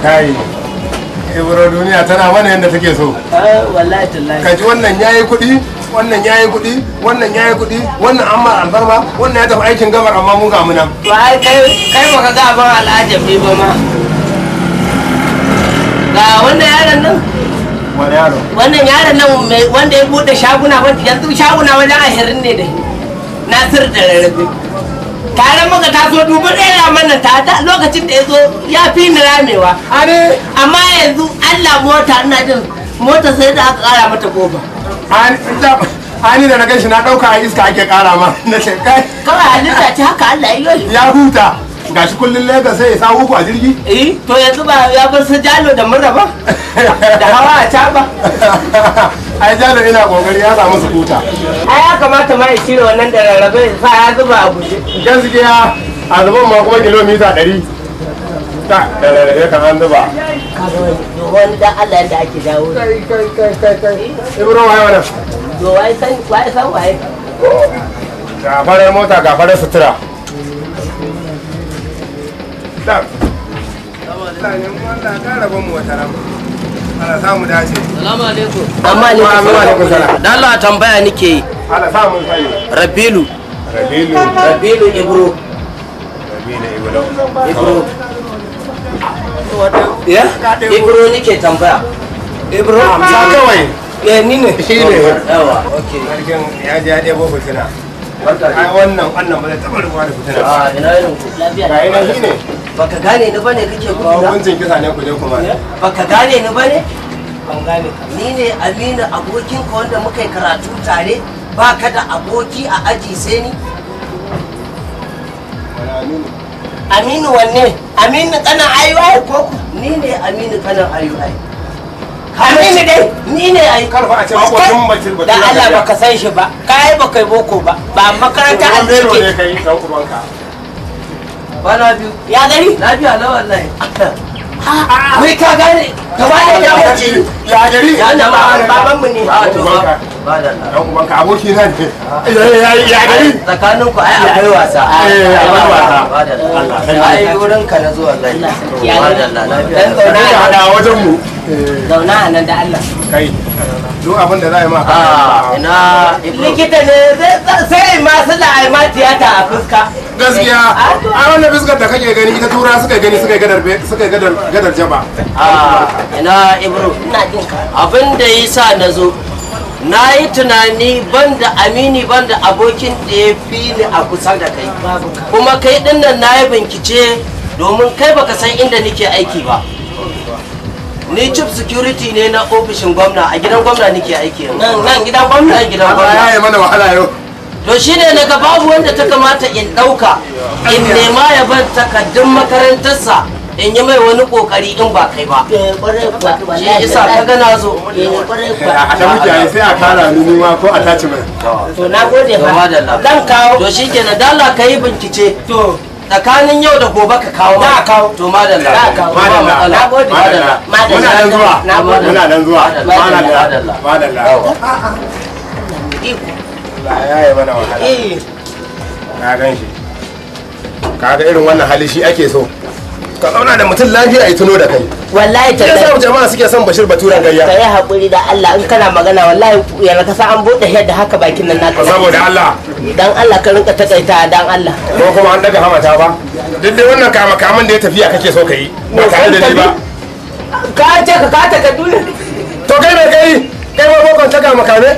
Kai, Ibro duniya tana mana yadda take so. Wallahi tallahi. Kaji wannan yayi kuɗi, wannan yayi kuɗi, wannan yayi kuɗi, wannan amma albarma, wannan ya tafi aikin gabar amma mu ga mu nan. To ai kai baka ga abin al'ajabi ba ma. Ga wannan yaron nan. Wani yaro? Wannan yaron nan wanda ya bude shaguna yanzu shaguna wajen 20 ne dai. Nasir da rarrabe. Tare muka taso dubu ɗaya mana ta lokacin da ya zo ya fi ni ramewa. Amma yanzu Allah mota ina jin mota sai da aka ƙara mata goma. Ani da na gan shi na ɗauka a iska ake ƙara ma na ce kai. Kawai halitta ce haka Allah ya yi. Ya huta. Gashi kullum Lagos sai ya sa uku a jirgi. Eh to yanzu ba ya bar su jalo da murra ba. Da hawa a caba. Ai jalo ina kokari ya samu su huta. Ai ya kamata ma ya cire wannan da rarrabe sa ya zuba a guje. Gaskiya a zuban ma kuma kilomita 100. Ta da rarrabe kan an zuba. Kaga wani dan Allah yadda ake dawo. Kai kai kai kai kai. Ibro waye wannan? To waye san waye san waye. Ga farar mota ga farar sutura. Da. Allah ne mu Allah ka raba mu wata rama. Allah samu dace. Salamu alaikum. Amma alaikum salam. Dan Allah tambaya nake yi. Allah samu sani. Rabilu. Rabilu. Rabilu Ibro. Rabilu Ibro. Ibro. Ya? Ibro nake tambaya. Ibro. Amsa kawai. Eh ni ne. Shi ne. Yawa. Okay. Sarkin ya ji ya ɗebo fitina. Ai wannan wannan ba zai taɓa rubuwa da fitina. Ah ina irin ku. Lafiya. Ga ina shi ne. Baka gane ni bane kake gudu na? Hukuncin kisa ne ku je kuma. Baka gane ni bane? Ban gane ka. Ni ne Aminu abokin ka wanda muka yi karatu tare baka da aboki a aji sai ni. Wani Aminu? Aminu wanne? Aminu kanan IUI ko ku? Ni ne Aminu kanan IUI. Aminu dai ni ne ai. Karfa a ce makwacin bacin Da Allah baka san shi ba. Kai baka yi boko ba. Ba makaranta an an bero ne suke. kai dan ubanka. Bana biyu. Ya gari? Lafiya na wallahi. Wai ka gane gaba da ya wuce. Ya gari? Ya jama'a Babanmu ne. A to ba. Ba da Allah. Dan ubanka aboki na ne. Ya gari? Tsakanin ku ai akwai wasa. Eh, akwai wasa. Ba da Allah. Allah sarki. Ai wurin ka na zo wallahi. Allah sarki, ya Ba gari. da Allah lafiya. Dan Ka zauna dinga a hada nan. wajen mu. Zauna a nan da Allah. Kai. Duk abin da za a yi ma ka. Ah, ina Ibro. Likita ne sai ma suna ai ma tiyata a fuska. Gaskiya a wannan fuskar da kake gani ita tura suka gani suka gadar suka gadar gadar jaba. Ah, ina Ibro. Ina jin ka. Abin da ya sa na zo Na yi tunani banda amini banda abokin da ya fi ni a kusa da kai. Kuma kai din nan na yi bincike domin kai baka san inda nake aiki ba. Ni chief security ne na ofishin gwamna, a gidan gwamna nake aiki yanzu. Nan gidan gwamna? Nan gidan gwamna. Ya yi mana wahala yau. To shine naga babu wanda ta kamata in ɗauka in nema ya ban takaddun makarantarsa in yi mai wani kokari in ba kai ba. Shi isa ka ga na zo. A da muke yi sai a kara ni ma ko attachment. To na gode fa. Zan kawo. To shikenan dalla ka yi bincike. To tsakanin yau da gobe ka kawo. Za a kawo. To madalla. Za a kawo. Madalla. Na gode. Madalla. Muna nan zuwa. Muna nan zuwa. Madalla. Madalla. Allah ya yi mana wahala. Na gan shi. Kaga irin wannan hali shi ake so. Ka zauna da mutum lafiya ya tuno da kai. Wallahi ta yasa jama'a suke son Bashir Baturen gayya. Ka yi haƙuri da Allah in kana magana wallahi yana ka sa an buɗe yadda haka bakin nan naka. Saboda Allah. Dan Allah ka rinka takaita dan Allah. Ko kuma an daga hamata ba. Duk dai wannan kama kaman da ya tafiya kake so ka yi. Ba tare da ni ba. Ka ce ka takardu ne. To kai me kai? Kai ma bokon ta kama kame?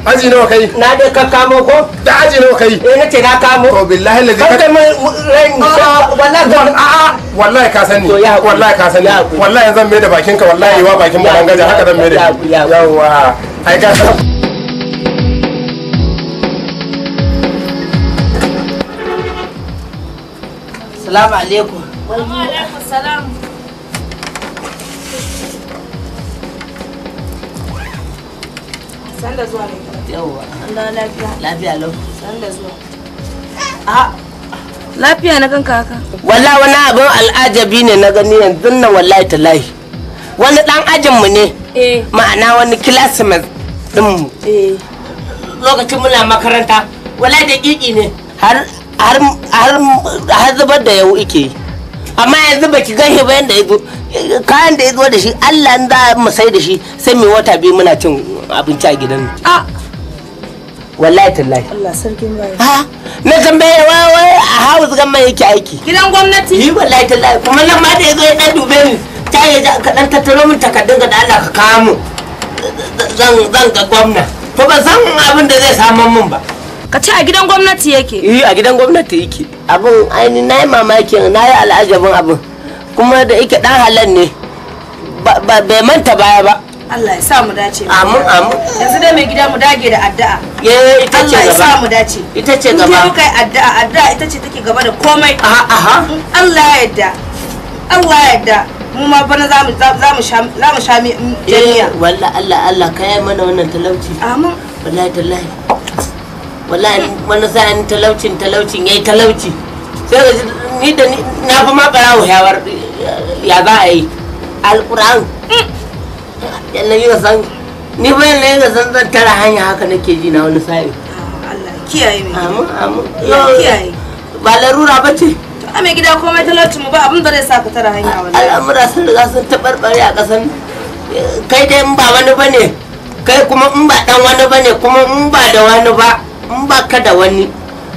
Aji nawa kai? Na dai ka kamo ko? Da aji nawa kai? Eh nace na kamo. To billahi lazi ka kai mun wallahi a'a wallahi ka sani. Wallahi ka sani. Wallahi zan mai da bakin ka wallahi wa bakin mu bangaje haka zan mai da shi. Yawa. Ai ka san. Assalamu alaikum. Wa alaikum salam. Sanda zuwa ne. Yawwa. Allah lafiya. Lafiya lau. Sanda zuwa. A lafiya na ganka haka. Wallahi wani abin al'ajabi ne na gani yanzu nan wallahi tallahi. Wani dan ajin mu ne. Eh. Ma'ana wani classmate din mu. Eh. Lokacin muna makaranta wallahi da kiki ne har har har har zubar da yau ike yi. Amma yanzu baki gan shi ba yanda yazo kayan da yazo da shi Allah in za mu sai da shi sai mu wata biyu muna cin abinci a gidan nan. A wallahi tallahi. Allah sarkin bai. Ha na tambaye wai a house gamma yake aiki. Gidan gwamnati? Yi wallahi tallahi kuma nan ma da yazo ya dan dube ni ta ya ka dan tattaro min takardun ka da Allah ka kawo mu. Zan ga gwamna. To ban san abin da zai samu mun ba. Ka ce a gidan gwamnati yake? Eh a gidan gwamnati yake. Abin aini na yi mamakin na yi al'ajabin abin kuma da yake dan halal ne bai manta baya ba. Allah ya sa mu dace. Amin amin. Yanzu dai mai gida mu dage da addu'a. Eh ita ce gaba. Allah ya sa mu dace. Ita ce gaba. In muka yi addu'a, addu'a ita ce take gaba da komai. Aha aha. Allah ya yarda. Allah ya yarda. Mu ma bana za mu sha jami'a. Wallahi Allah Allah ka yi mana wannan talauci. Amin. Wallahi tallahi. Wallahi wani sa'in talaucin yayi talauci. Sai ka ni da na fi ma barawo yawar ya za a yi. Alƙur'an. Yalla yi san ni ba yalla yi san zan tara hanya haka nake ji na wani sa'i. Allah kiyaye mai. Amin amin. Allah kiyaye. Ba larura ba ce. To a mai gida komai talauci mu ba abin da zai sa ka tara hanya wallahi. Al'amura sun riga sun taɓarɓare a ƙasan kai dai in ba wani bane kai kuma in ba dan wani bane kuma in ba da wani ba in ba ka da wani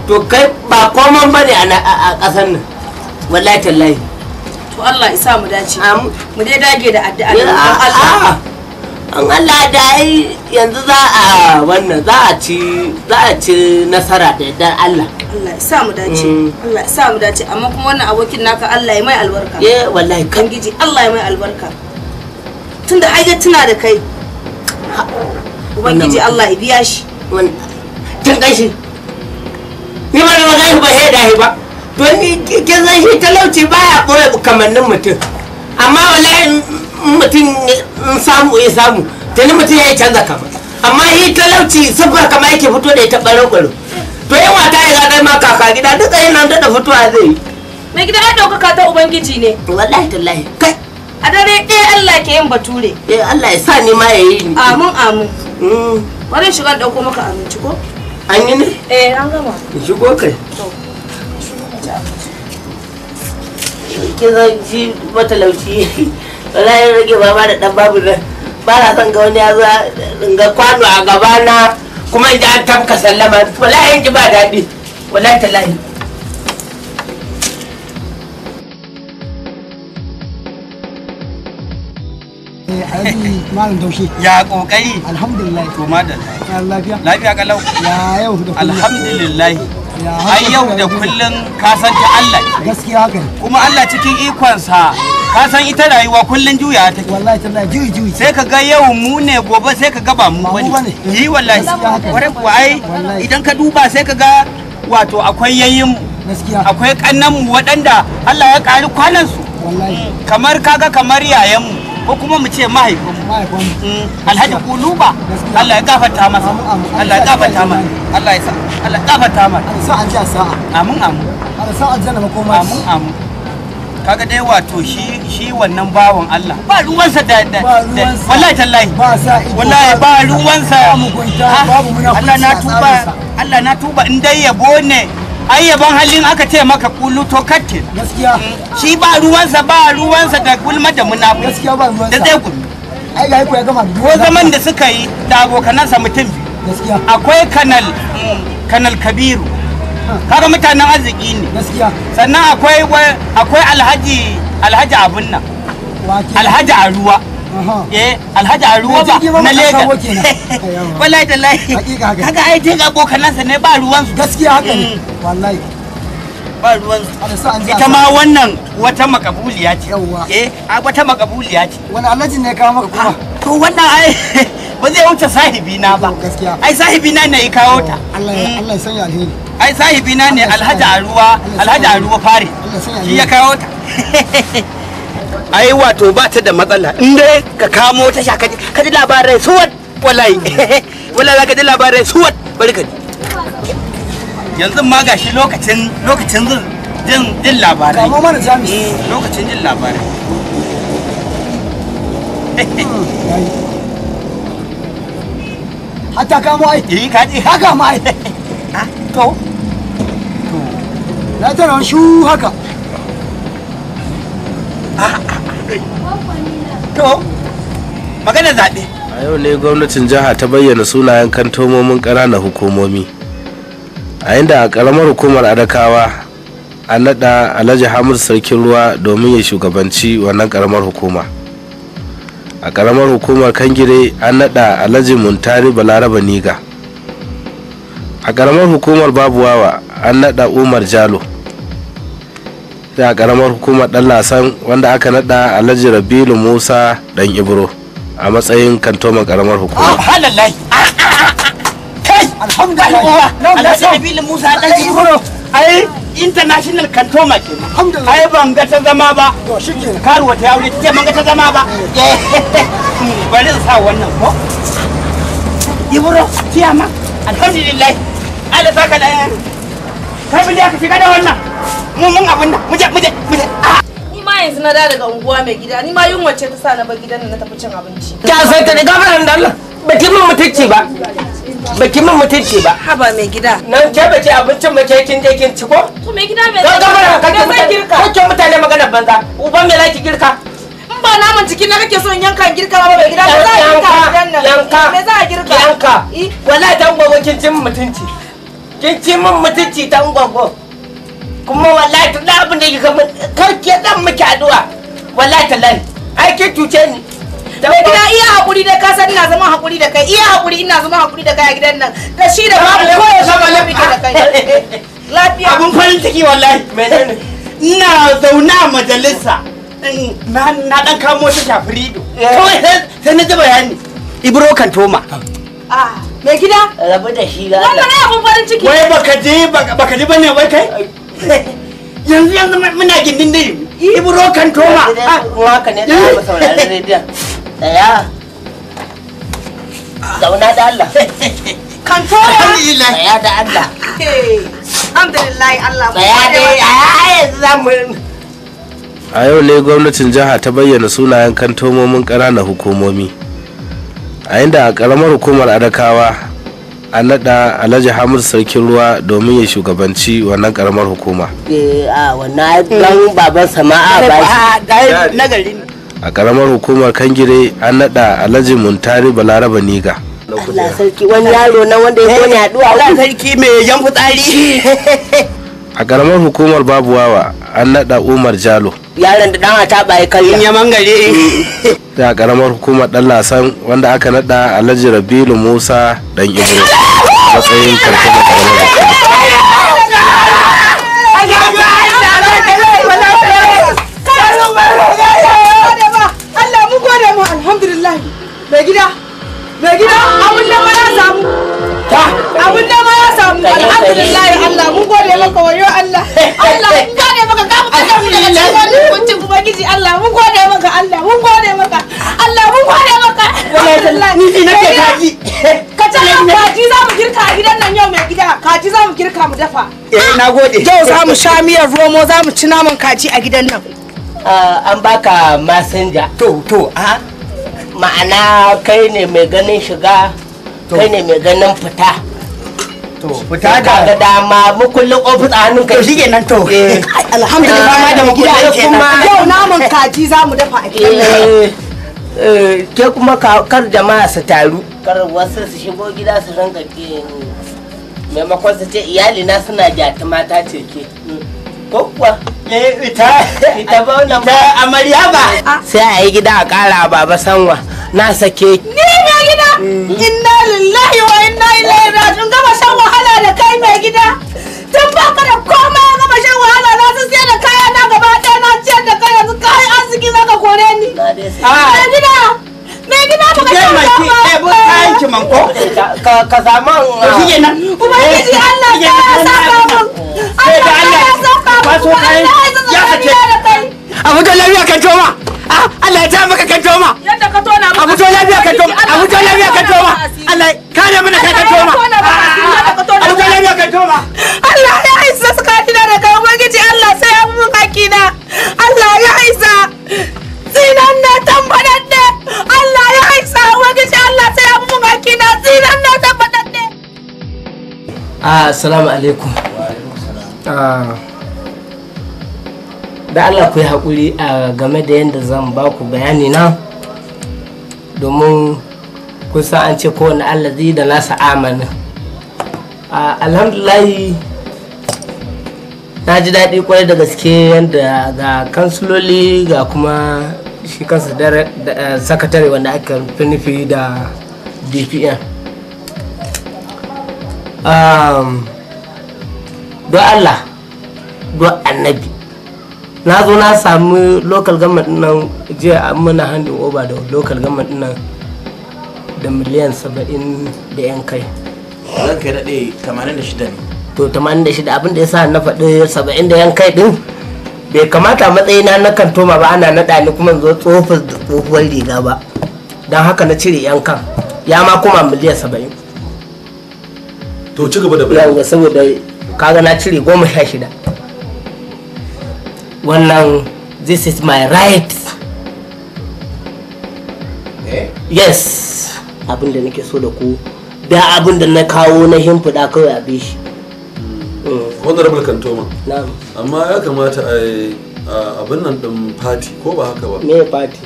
to kai ba komai bane a ƙasan nan wallahi tallahi. To Allah ya sa mu dace. Mu dai dage da addu'a da roƙon Allah. An Allah da ai yanzu za a wannan za a ci nasara da yardar Allah. Allah ya sa mu dace. Allah ya sa mu dace amma kuma wannan abokin naka Allah ya mai albarka. Eh wallahi Ubangiji Allah ya mai albarka. Tunda har ya tuna da kai. Ubangiji Allah ya biya shi. Tun gashi. Ni ba da ba ba he ba. To ni kin san shi talauci baya boye kamannin mutum. Amma wallahi mutum in samu ya samu tuni mutum ya canza kama. Amma shi talauci siffar kama yake fito da ita baro-baro. To yin wata ya zaɗa ma kaka gida duka yana daɗa fitowa zai yi. Mai gida ya ɗaukaka ta Ubangiji ne. Wallahi tallahi. Kai. A dare ɗaya Allah ke yin bature. Eh Allah ya sa ni ma ya yi ni. Amin amin. Bari shiga ɗauko maka abinci ko? An yi ne? Eh an gama. Shigo kai. Kin san shi matalauci wallahi rage baba da dan babu nan ba na son ga wani ya zo ga kwano a gaba na kuma in ji an tafka sallama wallahi in ji ba daɗi wallahi tallahi. Alhaji Malam Daushe. Ya kokari. Alhamdulillah. To madalla. Ya lafiya. Lafiya kalau. Ya yau da kullum. Alhamdulillah. Ya Ai yau da kullun ka san ta Allah. Gaskiya haka ne. Kuma Allah cikin ikonsa ka san ita rayuwa kullun juya take. Wallahi tallahi juyi juyi. Sai ka ga yau mu ne gobe sai ka ga ba mu bane. Yi wallahi. Kware kuwa ai idan ka duba sai ka ga wato akwai yayin mu. Gaskiya. Akwai kannan mu waɗanda Allah ya ƙari kwanan su. Wallahi. Kamar kaga kamar yayan mu ko kuma mu ce mahaifin mu. Alhaji Kuluba. Allah ya gafarta masa. Allah ya gafarta masa. Allah ya sa Allah ya gafarta masa. Allah sa an ji sa'a. Amin amin. Allah sa aljanna makoma. Amin amin. Kaga dai wato shi wannan bawan Allah ba ruwansa da wallahi tallahi ba sa ido wallahi ba ruwansa ba mugunta babu munafurci. Allah na tuba Allah na tuba in dai yabo ne ai yabon halin aka ce maka kulu to katte gaskiya shi ba ruwansa ba ruwansa da gulma da munafurci gaskiya ba ruwansa da zai gudu ai ga ya gama ko zaman da suka yi da abokanansa mutum biyu gaskiya akwai kanal kanal Kabiru kaga mutanen arziki ne gaskiya sannan akwai akwai alhaji abun nan alhaji aruwa eh alhaji aruwa ba na Lagos wallahi tallahi kaga ai dai abokanansa ne ba ruwan su gaskiya haka ne wallahi ba ruwan su ita ma wannan wata makabuliya ce eh wata makabuliya ce wani alhaji ne ya kawo maka kuma to wannan ai ba zai wuce sahibi na ba ai sahibi na ne ya kawo ta Allah ya sanya alheri ai sahibi na ne alhaji aruwa alhaji aruwa fare shi ya kawo ta ai wato ba ta da matsala in dai ka kamo ta sha ka ji labarai suwat wallahi wallahi ka ji labarai suwat bari ka ji yanzu ma gashi lokacin lokacin jin jin labarai kamo mana jamis lokacin jin labarai hatta kamo ai eh ka ji haka ma ai to na tana shu haka to magana zaɓe a yau ne gwamnatin jiha ta bayyana sunayen kantomomin ƙananan hukumomi a inda a ƙaramar hukumar Adakawa an naɗa Alhaji Hamid Sarkin Ruwa domin ya shugabanci wannan ƙaramar hukuma. A ƙaramar hukumar Kangire an naɗa Alhaji Muntari Balaraba Niga. A ƙaramar hukumar Babuwawa an naɗa Umar Jalo. Sai a ƙaramar hukumar Ɗanlasan wanda aka naɗa Alhaji Rabilu Musa Ɗan Ibro a matsayin kantoman ƙaramar hukuma. Subhanallah. Kai! Alhamdulillah. Alhaji Rabilu Musa Ɗan Ibro. Ai international kantoma kenan. Alhamdulillah. Ai ban ga ta zama ba. To shikenan. Karuwa ta aure ta ban ga ta zama ba. Bari in sa wannan ko? Ibro, tiyama. Alhamdulillah. Allah saka da kai bin da ka shiga da wannan. Mu mun abin nan. Muje muje muje. Ni ma yanzu na da daga unguwa mai gida. Ni ma yunwa ce ta sa na bar gidan na tafi cin abinci. Ta san ta da gafaran da Allah. Baki mun mutunci ba. Baki mun mutunci ba. Haba mai gida. Nan ke bace abincin mace kin je kin ci ko? To mai gida mai zai gafara kake mutane kake mutane magana banza. Uban me zaki girka? In ba naman jiki na kake son yanka girka ba mai gida me za a girka a gidan nan? Yanka. Me za a girka? Yanka. Wallahi dan gogo kin ci mun mutunci. Kin ci mun mutunci dan gogo. Kuma wallahi duk abin da kika mun kar ke dan miki addu'a. Wallahi tallahi. Ai kin cuce ni. Mai gida iya hakuri da ka san ina zama hakuri da kai iya hakuri ina zama hakuri da kai a gidan nan da shi da babu ko ya zama lafiya da kai lafiya abun farin ciki wallahi menene ina zauna a majalisa na dan kamo ta shafirido kawai sai na ji bayani Ibro Kantoma ah mai gida rabu da shi ga wannan ai abun farin ciki wai baka ji baka ji bane wai kai yanzu yanzu muna gindin diri Ibro Kantoma haka ne za mu saurari rediyon Tsaya. Zauna da Allah. Kantoma. Alhamdulillah. Tsaya da Allah. Alhamdulillah Allah. Tsaya dai a yanzu za mu A yau ne gwamnatin jiha ta bayyana sunayen kantomomin ƙananan hukumomi. A inda a ƙaramar hukumar Adakawa an naɗa Alhaji Hamid Sarkin Ruwa domin ya shugabanci wannan ƙaramar hukuma. Eh a wannan dan baban sama'a ba shi. Nagari ne. A karamar hukumar Kangire an nada Alhaji Muntari Balaraba Niga. Allah sarki wani yaro na wanda ya kone haduwa. Allah sarki mai yan fitsari. A karamar hukumar Babuwawa an nada Umar Jalo. Yaron da dan ta bai In karya. ya mangare. Da karamar hukumar dan lasan wanda aka nada Alhaji Rabilu Musa dan Ibro a matsayin kantoman karamar hukumar. Allah mun gode mu, alhamdulillah. Mai gida, mai gida, abun da ma ya samu. Abun da ma ya samu, alhamdulillah. Allah mun gode maka, wayo Allah. Allah mun gode maka, ka mu kada mu daga cikin wannan kuncin ubangiji. Allah mun gode maka, Allah mun gode maka, Allah mun gode maka. Alhamdulillah. Ni ji nake kaji. Ka ce kaji za mu girka a gidan nan yau, mai gida. Kaji za mu girka mu dafa. Eh, na gode. Yau za mu sha miyar romo, za mu ci naman kaji a gidan nan. An baka masinja. To a Ma'ana kai ne mai ganin shiga, kai ne mai ganin fita. To fita Ka ga da dama mukullin ofis a hannunka. To shikenan to. Alhamdulillah. Fama da mai gida makullai kenan. Kuma yau naman kaji za mu dafa a gidan nan. Ke kuma kar jama'a su taru, kar wasu su shigo gida su rinka maimakon su ce iyali na suna gyata mata ce ke ko kuwa. Eh, ita Ita ba wannan ita amarya ba. Sai a yi gida a kara baba sanwa na sake. Ni, mai gida, inna lillahi wa inna ilaihi raji'un. Gama shan wahala da kai, mai gida. Tun baka da komai ya gama shan wahala, na sun sayar da kaya na gaba ɗaya na ciyar da kai, yanzu kai arziki zaka kore ni. Na dai sai- Mai gida, mai gida, baka Ke shan ma ki ɗebo kayan ki manko. Ka samu To shikenan. Ubangiji Allah ya saka mun. Sai da Allah ya saka mun. Kwaso kayan Allah ya ya saka sace. da kai. A fito lafiya kan toma. Ah, Allah ya ta maka kan toma. Yadda ka tona A fito lafiya kan toma. A fito lafiya kan toma. Allah kare mana kai kan toma. A fito lafiya kan toma. Allah ya isa tsakanina da kai, Ubangiji Allah sai ya mun hakina. Allah ya isa. Tsinan na tambadadde. Allah ya isa, Ubangiji Allah sai ya mun hakina. Tsinan na tambadadde. Assalamu alaikum. Da Allah ku yi haƙuri a game da yadda zan ba ku bayani na, domin kun san an ce kowane allazi da nasa amanin. Alhamdulahi, na ji daɗi kwarai da gaske yadda ga kansuloli ga kuma shi kansa sakatare wanda aka fi nufi da DPN. Don Allah, don annabi, na zo na sami local government nan jiya, an muna handin over da local government nan da miliyan 70 da yan kai. Zan kai daɗe, 86 ne. To, 86. Abin da ya sa na faɗi 70 da yan kai ɗin, bai kamata a matsayina na kan toma ba ana naɗa ni kuma in zo tsofis da tsohuwar riga ba, don haka na cire yan kan, ya ma koma miliyan 70. To, ci gaba da bayani. Yawwa, saboda kaga na cire 16. Wannan, this is my right. Yes, abin da nake so da ku da abin da na kawo na himfiɗa kawai a bishi. Honorable Kantoma. Na'am. Amma ya kamata a yi abin nan din party, ko ba haka ba? Me party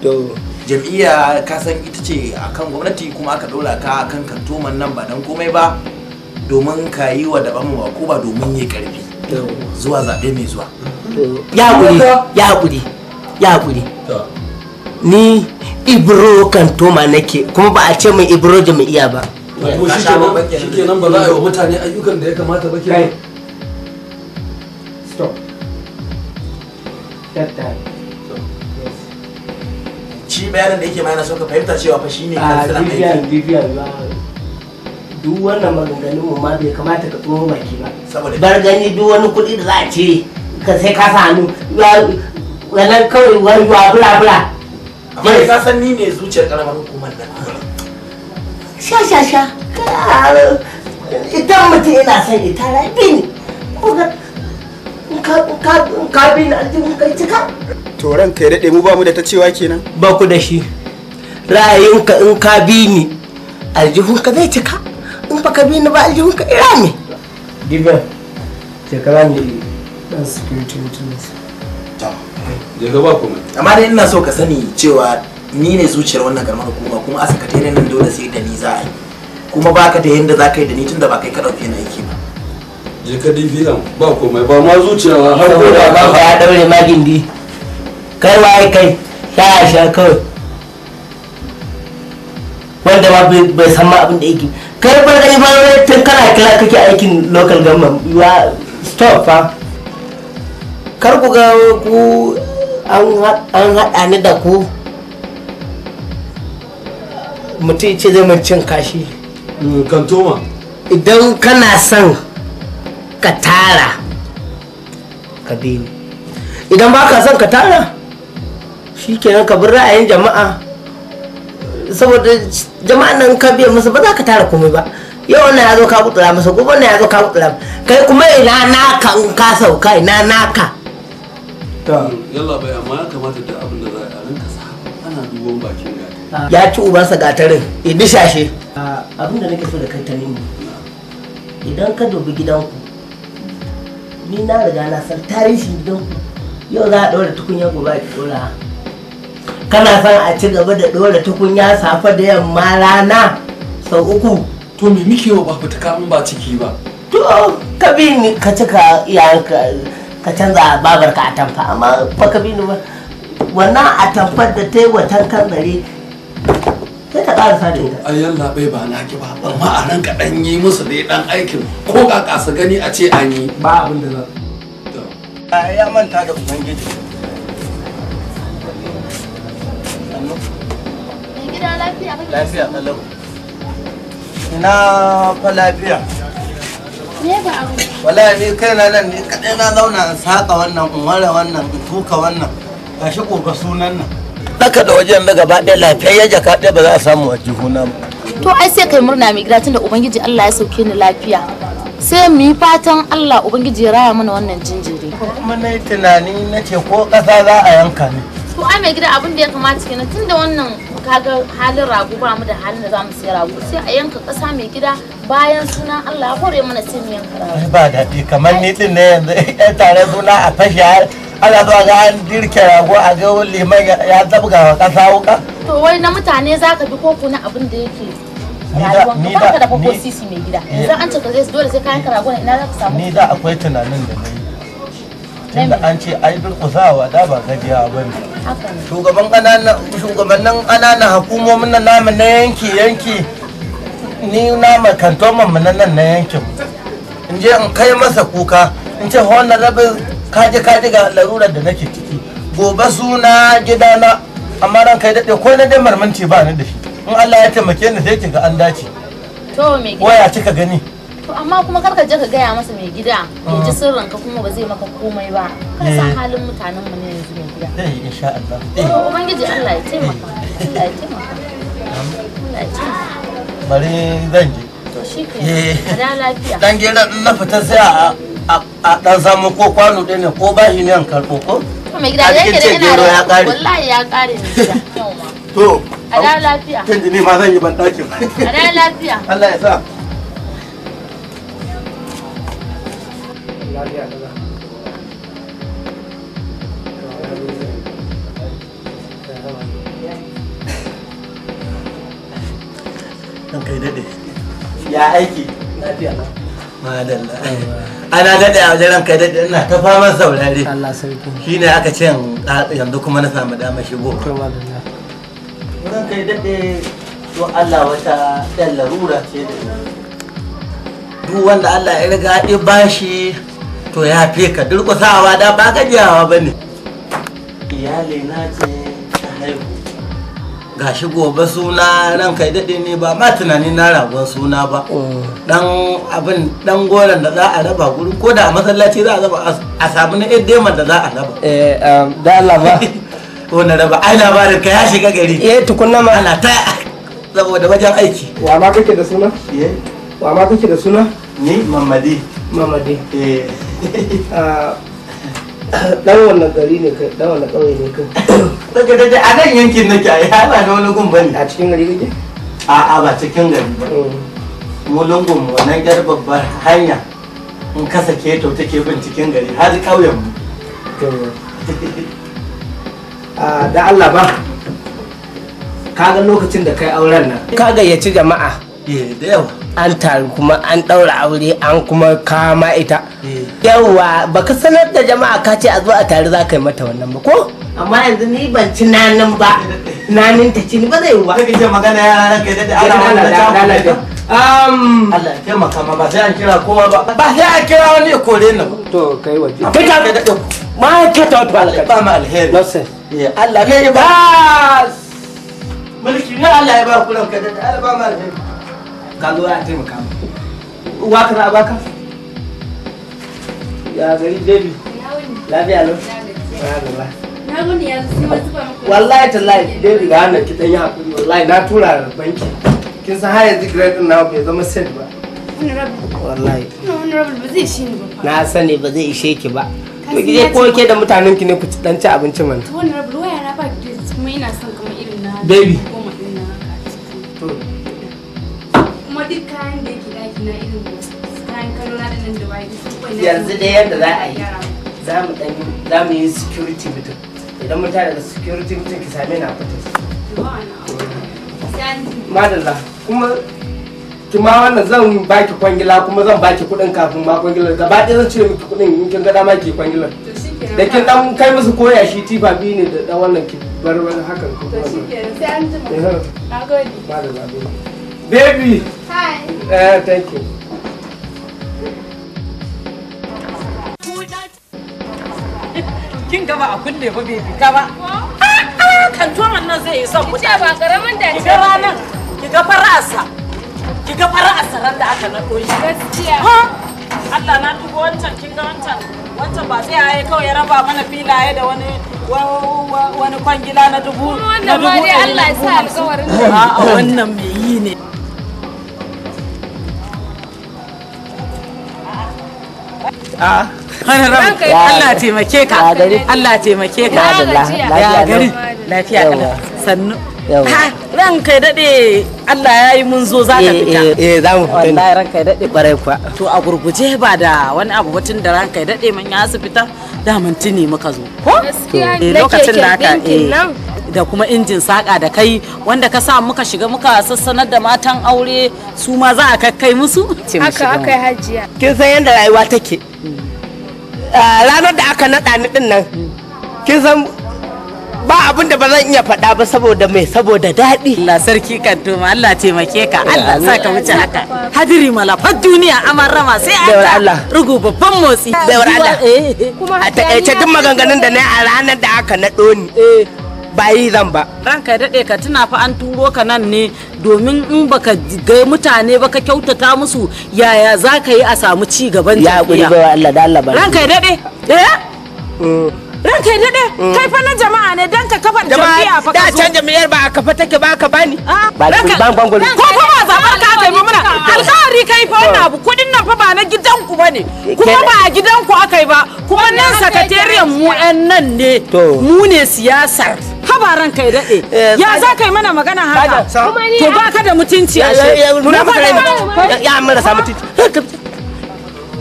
to? Jam'iyya, ka san ita ce akan gwamnati, kuma aka ɗora ka akan kantoman nan ba dan komai ba domin ka yi wa daban mu ko ba domin yi karfi zuwa zaɓe mai zuwa. Ya haƙuri, ya haƙuri, ya haƙuri. Ni Ibro Kantoma nake, kuma ba a ce min Ibro jam'iyya ba. Ko shikenan ba za a yi wa mutane ayyukan da ya kamata ba kenan? Stop that time. Shi bayanin da yake ma yana so ka fahimta cewa fa shine A kansilan aiki. Vivian, Vivian ba, duk wannan maganganun mu ma bai kamata ka tsoro baki ba. Saboda bar gani, duk wani kuɗi da za a cire ka sai ka sa hannu. Wannan kawai wani bula bula. Amma dai ka san ni ne zuciyar karamar hukumar nan. Sha sha sha. Idan mutum yana son ita rabi ne ko ka bi ni aljihun kai cika. To, ranka ya daɗe, mu ba mu da ta cewa kenan. Ba ku da shi. Ra'ayinka, in ka bi ni aljihunka zai cika, in ba ka bi ni ba aljihunka ira ne. Diben, shekara ne dan security maintenance. Je ka, ba komai. Amma dai ina so ka sani cewa ni ne zuciyar wannan karamar hukuma, kuma a sakatare nan dole sai da ni za a yi, kuma baka da yanda za ka yi da ni tunda ba kai ka ɗauke ni aiki ba. Je ka DPM ba komai ba ma zuciya har ko da ba ya daure ma gindi. Kai waye kai sha sha kawai. Wanda ma bai san ma abin da yake. Kai ba dai ba tun kana kira kake aikin local government you are stop fa. Kar ku ga ku an haɗa ni da ku. Mutum ce zai mun cin kashi. Kantoma. Idan kana son ka tara ka bi ni. Idan ba ka son ka tara shikenan ka bi ra'ayin jama'a. Saboda jama'an nan ka biya musu ba za ka tara komai ba. Yau wannan ya zo ka gutsura masa, gobe wannan ya zo ka gutsura. Kai kuma ina naka in ka sauka ina naka. Yalla bai amma ya kamata duk abin da za a rinka sa ana duban bakin gata. Ya ci ubansa gatarin, ya dishashe. Abin da nake so da kai Tanimu, idan ka dubi gidanku, ni na riga na san tarihin gidanku. Yau za a ɗora tukunya gobe a ɗora. Kana son a ci gaba da ɗora tukunya safe da yamma rana sau uku. To me muke wa ba fita kamun ba ciki ba? To ka bi ni ka cika iyayenka ka canza babarka a tamfa amma ba ka bi ni ba. Wannan a tamfar da ta yi watan kan dare sai ta ƙarasa da ita. Ai yalla bai ba na ki ba amma a ranka ɗan yi musu dai ɗan aikin ko kaka su gani a ce an yi. Ba abin da za. Ya manta da Ubangiji. Gida lafiya kake? Lafiya kalau. Ina fa lafiya. Me ba abu? Wallahi ni kaina nan ni kadai na zauna in saka wannan in ware wannan in tuka wannan. Gashi gobe sunan nan. Daka da wajen da gaba ɗaya lafiyayya jaka ɗaya ba za a samu a jihuna ba. To ai sai kai murna mai gida tunda Ubangiji Allah ya sauke ni lafiya. Sai mu yi fatan Allah Ubangiji ya raya mana wannan jinjiri. Kuma na yi tunani na ce ko ƙasa za a yanka ne. To ai mai gida abin da ya kamata kenan tunda wannan kaga halin rago ba mu da halin da zamu siya rago sai a yanka ƙasa mai gida bayan sunan Allah ya hore mana sai mu yanka rago. Ba daɗi kamar ni din ne yanzu ɗan tare suna a fashe ana zuwa ga an dirke rago a ga liman ya zabga wa ƙasa wuƙa. To wai na mutane zaka bi koko na abin da yake rayuwanka ba ka da koko sisi mai gida yanzu an ce ka zai dole sai ka yanka rago ina za ka samu. Ni da akwai tunanin da na yi. Tunda an ce ai durƙusawa da ba gajiya ba ne. Shugaban shugabannin ƙananan hukumomin nan namu na yanki yanki ni na kantoman mu nan na yankin in je in kai masa kuka in ce wannan rabin kaji kaji ga larurar da nake ciki gobe suna gidana amma ran kai daɗe ko na dai marmanci ba ni da shi in Allah ya taimake ni sai ki ga an dace. To me gida waya kika gani. To amma kuma karka je ka gaya masa mai gida ya ji sirrinka kuma ba zai maka komai ba. Ka san halin mutanen mu ne yanzu mai gida. Eh insha Allah. To Ubangiji Allah ya taimaka. Allah ya taimaka. Allah ya taimaka. Bari zan je. To shikenan. A da lafiya. Dan gera in na fita sai a dan samu ko kwano ɗaya ne ko bashi ne an karɓo ko? To mai gida da yake da ina da wallahi ya ƙare mai gida. To a da lafiya. Kin ji ni ma zan yi ban ɗakin. A da lafiya. Allah ya sa. Lafiya kaza. Dan kai dade. Ya aiki? Lafiya. Madalla. Ana dade a wajen ranka dade ina ta faman saurare. Allah sarki. Shine aka ce yanzu kuma na samu dama shigo. To madalla. Ranka dade to Allah wata ɗan larura ce da ni. Duk wanda Allah ya riga ya bashi to ya fi ka durƙusawa da ba gajiyawa ba ne. Iyali na ce ta haihu. Gashi gobe suna ranka ya daɗe ne ba ma tunani na ragon suna ba. Dan abin dan goron da za a raba guri ko da a masallaci za a raba a samu na ɗan da za a raba. Da Allah ba. Ko na raba ai labarin ka ya shiga gari. Eh tukunna ma. Ana ta saboda wajen aiki. Wa ma kake da suna? Wa ma kake da suna? Ni Mamadi. Mamadi. Eh. Dan wannan gari ne kai, dan wannan ƙauye ne kai. Daga daga a nan yankin nake ai, ba da wani gun bane. A cikin gari kake? A'a ba cikin gari ba. Mu lungun mu wannan yar babbar hanya in ka sake to take bin cikin gari har ƙauyen mu. Da Allah ba. Ka ga lokacin da kai auren nan. Ka gayyaci jama'a. Eh da yawa. An taru kuma an ɗaura aure an kuma kama ita. Yawwa, baka sanar da jama'a ka ce a zo a taru za ka yi mata wannan ba ko? Amma yanzu ni ban ci nanin ba. Nanin ta ci ni ba zai yi ba. Kake ce magana yara ranka ya daɗe ana wannan ta. Allah ya taimaka ma ba sai an kira kowa ba. Ba sai an kira wani ya kore ni ba. To kai waje. Kai ka daɗe. Ma ka ta wata Allah ba mu alheri. Nonsense. Allah ne ya ba. Mulki ne Allah ya ba ku ranka daɗe Allah ba mu alheri. Ka zo ya taimaka ma. Uwa ka za a baka? Ya gari baby. Lafiya lau. Na gode yanzu sai wasu ba muku. Wallahi tallahi baby ga wannan ki dan yi hakuri wallahi na tura banki. Kin san har yanzu grade din nawa bai zama set ba. Honorable. Wallahi. Honorable ba zai ishe ni ba fa. Na sani ba zai ishe ki ba. To ki je ko ke da mutanen ki ne ku ci dan ci abinci mana. To honorable waya na ba grade kuma ina son kamar irin na. Baby. Goma din na haka a ciki. To. Kuma duk kayan da yake daki na irin kayan kallo na da nan da waye su kawai na. Yanzu dai yadda za a yi. Za mu yi security meeting. Idan mun tare da security meeting ki same ni a office. Madalla kuma kuma wannan zan baki kwangila kuma zan baki kuɗin kafin ma kwangilar gaba ɗaya zan cire miki kuɗin in kin ga dama ki kwangilar. Da kin dan kai musu koya shi tifa biyu ne da dan wannan ki bar wani hakan ko. To shikenan sai an jima. Na gode. Madalla baby. Hi. Thank you. Kin gaba a kulle ba bai fita ba. Kantoman nan zai yi son mutane. Ba karamin da Ki ga ranar, ki ga fara'arsa. Ki ga fara'arsa ran da aka naɗo shi. Gaskiya. Allah na dubo wancan kin ga wancan. Wancan ba sai ayi kawai ya raba mana filaye da wani wani kwangila na dubu. Wannan ma dai Allah ya sa alƙawarin. A'a wannan mai yi ne. Allah taimake ka. Allah taimake ka. Ya gari. Lafiya kalau. Sannu. Ranka ya dade Allah ya yi mun zo za ka fita. Eh za mu fita. Wallahi ranka ya dade. Kwarai kuwa. To a gurguje ba da wani abu batun da ranka ya dade mun ya su fita da mun tuni muka zo. Ko? Gaskiya Eh, lokacin da aka da kuma injin saka da kai wanda ka sa muka shiga muka sassanar da matan aure su ma za a kakkai musu. Haka aka yi hajiya. Kin san yadda rayuwa take. Ranar da aka naɗa ni ɗin nan kin san ba abin da ba zan iya faɗa ba saboda mai saboda daɗi. Allah sarki kan tuma Allah taimake ka Allah sa ka wuce haka. Hadiri malafar duniya aman rama sai an Baiwar Allah. rugu babban motsi. Baiwar Allah. Kuma A taƙaice duk maganganun da na yi a ranar da aka naɗo ni ba yi zan ba. Ranka ya daɗe ka tuna fa an turo ka nan ne domin in baka ga mutane ba ka kyautata musu yaya za ka yi a samu ci gaban Ya haƙuri jam'iyya. baiwa Allah da Allah ba. Ranka ya daɗe. Eh? Ranka ya daɗe. Kai fa na jama'a ne dan ka kafa jam'iyya fa Da ka zo. can jam'iyyar ba a kafa take ba ka bani. Ba Ranka- ban ban Ko fa ba zaɓar ka aka yi ba muna alƙawari kai fa wannan abu kuɗin nan fa ba na gidanku ba ne kuma ba a gidanku aka yi ba kuma nan sakatariyar mu 'yan nan ne mu ne siyasar haba ranka ya daɗe ya za ka yi mana magana haka to ba ka da mutunci a shi Nuna maka rai ya marasa mutunci.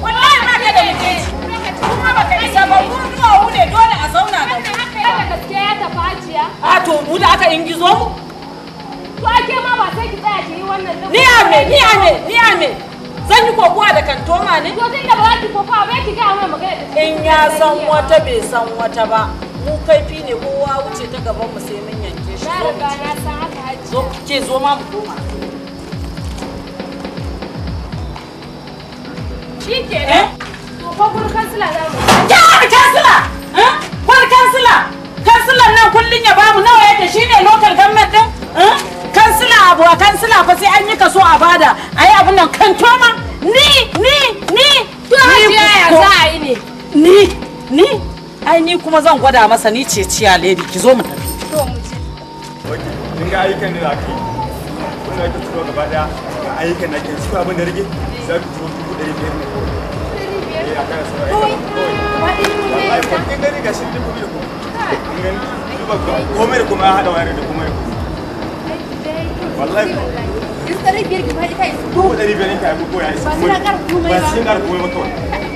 Wallahi ba ka da mutunci kuma ba ka isa ba mu duwawu ne dole a zauna da mu Haka gaskiya ya tafi hajiya. A to mu da aka ingizo mu To ake ma ba sai ki tsaya ki yi wannan din. Ni a me ni a me ni a me zan yi kokowa da kantoma ne To tun da ba za ki kokowa ba ki gaya mana magana da in ya san wata bai san wata ba mu kaifi ne kowa wuce ta gaban mu sai mun yanke shi Na zo mu riga ci. na san haka hajiya. Zo ke zo ma mu koma Shi kenan. To fa gurin kansila za mu. Ya kansila! Eh? Kwar kansila! Kansilan nan kullun ya bamu nawa yake shine local government din? Eh? Kansila abu a kansila fa sai an yi kaso a bada. Ayi abun nan kantoma ni ni ni To hajiya ya za a yi ne? Ni ni ai ni kuma zan gwada masa ni ce ciya lady ki zo mu tafi. To mu je. Kin ga ayyukan da aka yi wanda ake turo gaba daya ga ayyukan da ake su abin da rage za ku turo 500 ne kawai. Eh, a kan sauran ayyukan kawai. Wallahi ko kin gani ga shi 2000 ko. Kin gani duba komai da komai ya haɗa wayar da komai da komai. Wallahi ko. Yanzu 500 ki faɗi kai. 500 ne ka yi ko ya isa. Ba sai na ƙara komai Ba ba. sai na ƙara komai ba kawai.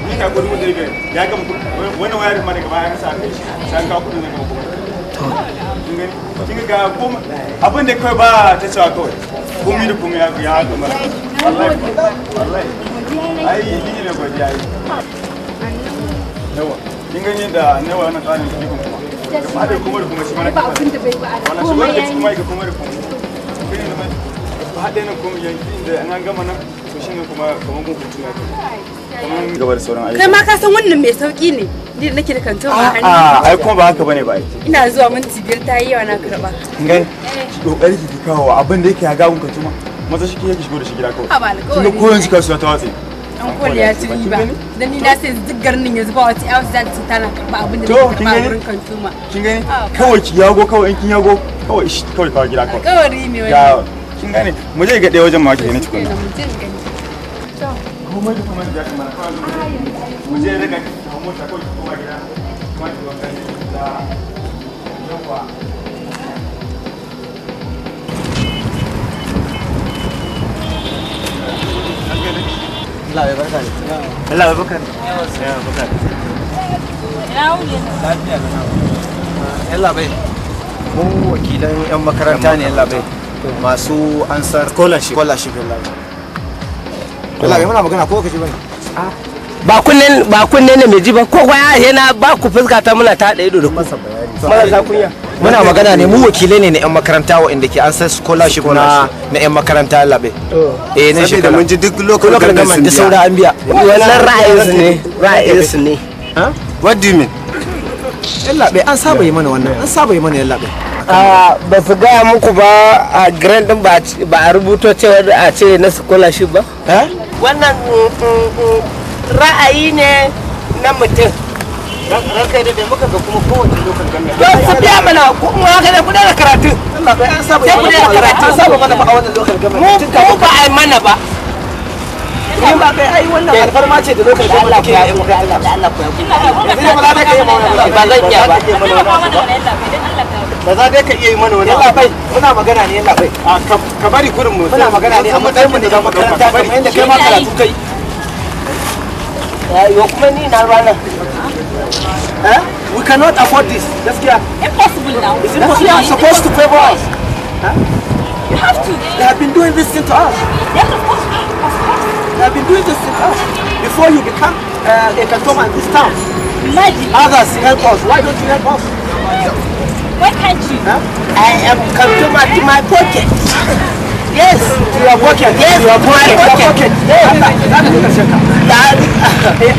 Ni ka ko 500 ya gama kuɗi. Wannan wayar ma daga baya an sa kai shi. Sai an kawo kuɗin zai gama komai. Kin gani? Kin ga komai abin da kawai ba ta cewa kawai. Komai da komai ya haka mara. Wallahi wallahi. Ai ni ne godiya ai. Yawa. Kin gani da nawa wannan tsarin kike kuma. Gaba da kuma da kuma shi mana. Ba abin da bai ba. Wannan shi wanda kuma ga kuma da kuma. Kin da ba haɗe nan kuma yanki inda an gama nan to shine kuma kaman kun hutu ya kai. Gaba da sauran ayyuka. Kai ma ka san wannan mai sauki ne. Ni da nake da kantin a hannu. A ai kuma ba haka bane ba ai. Ina zuwa minti 5 ta yi yawa na karba. Kin gani? Ki kokari ki kawo abin da yake ya ga kun kantin ma. Maza shi yake shigo da shi gida kawai. Ha ba alƙawari. Kin ga koyon shi kasuwa ta watse. An koli ya ci riba. Dan ni na sai duk garin yanzu ba wata yawa za ta tana karba abin da nake karba a wurin kantuma. Kin gani? Kawai ki yago kawai in kin yago kawai shi kawai kawo gida kawai. Alƙawari ne wannan. Kin gane? Mu je ga ɗaya wajen ma ki ne tukuna. Mu je gani. To. Komai da komai da ya kamata kawai mu je daga ki hau mota kawai ki koma gida. Kuma ki wanka ne da yawa. Allah ya barka ne. Allah ya barka ne. Ya barka ne. Ina wuni? Lafiya na. Yalla bai. Mu wakilan yan makaranta ne yalla bai. Masu ansar scholarship yalla bai. Yalla bai muna magana ko kaji bane? Ba kunnen ba kunne ne mai ji ba ko kwaya yana ba ku fuska ta muna ta da ido da ku. Marasa kunya. Muna magana ne mu wakilai ne na yan makaranta waɗanda ke ansar scholarship na yan makaranta yalla bai. Eh na shekara. Mun ji duk local government da saura an biya. Wannan ra'ayinsu ne, ra'ayinsu ne. What do you mean? Yalla bai an saba yi mana wannan, an saba yi mana yalla bai. Ba su gaya muku ba a grant din ba a rubuto cewa a ce na scholarship ba? Wannan ra'ayi ne na mutum. Ranka da bai muka ga kuma kowace local government. Don su biya mana kuma haka ne ku daina karatu. Allah bai an saba yi mana karatu. An saba mana ba a wannan local government. Mu ba a yi mana ba. Ni ba kai ai wannan alfarma ce da local government ke yi muka Allah. Allah ku yanzu ba za ka iya mana ba zan iya ba. Ba za dai ka iya yi mana wani. Yalla bai muna magana ne yalla bai. Ka bari kurin mu. Muna magana ne a matsayin mu da makaranta kamar yadda kai ma karatu kai. Yo kuma ni na rana. Eh? We cannot afford this. Gaskiya. Impossible now. It's impossible. You are supposed to favor us. Huh? You have to. They have been doing this thing to us. Yes, of course. Of course. They have been doing this thing to us. Before you become a customer in this town. Imagine. Others help us. Why don't you help us? Why can't you? Huh? I am customer to my pocket. Yes. To your pocket. Yes, to your pocket. My pocket.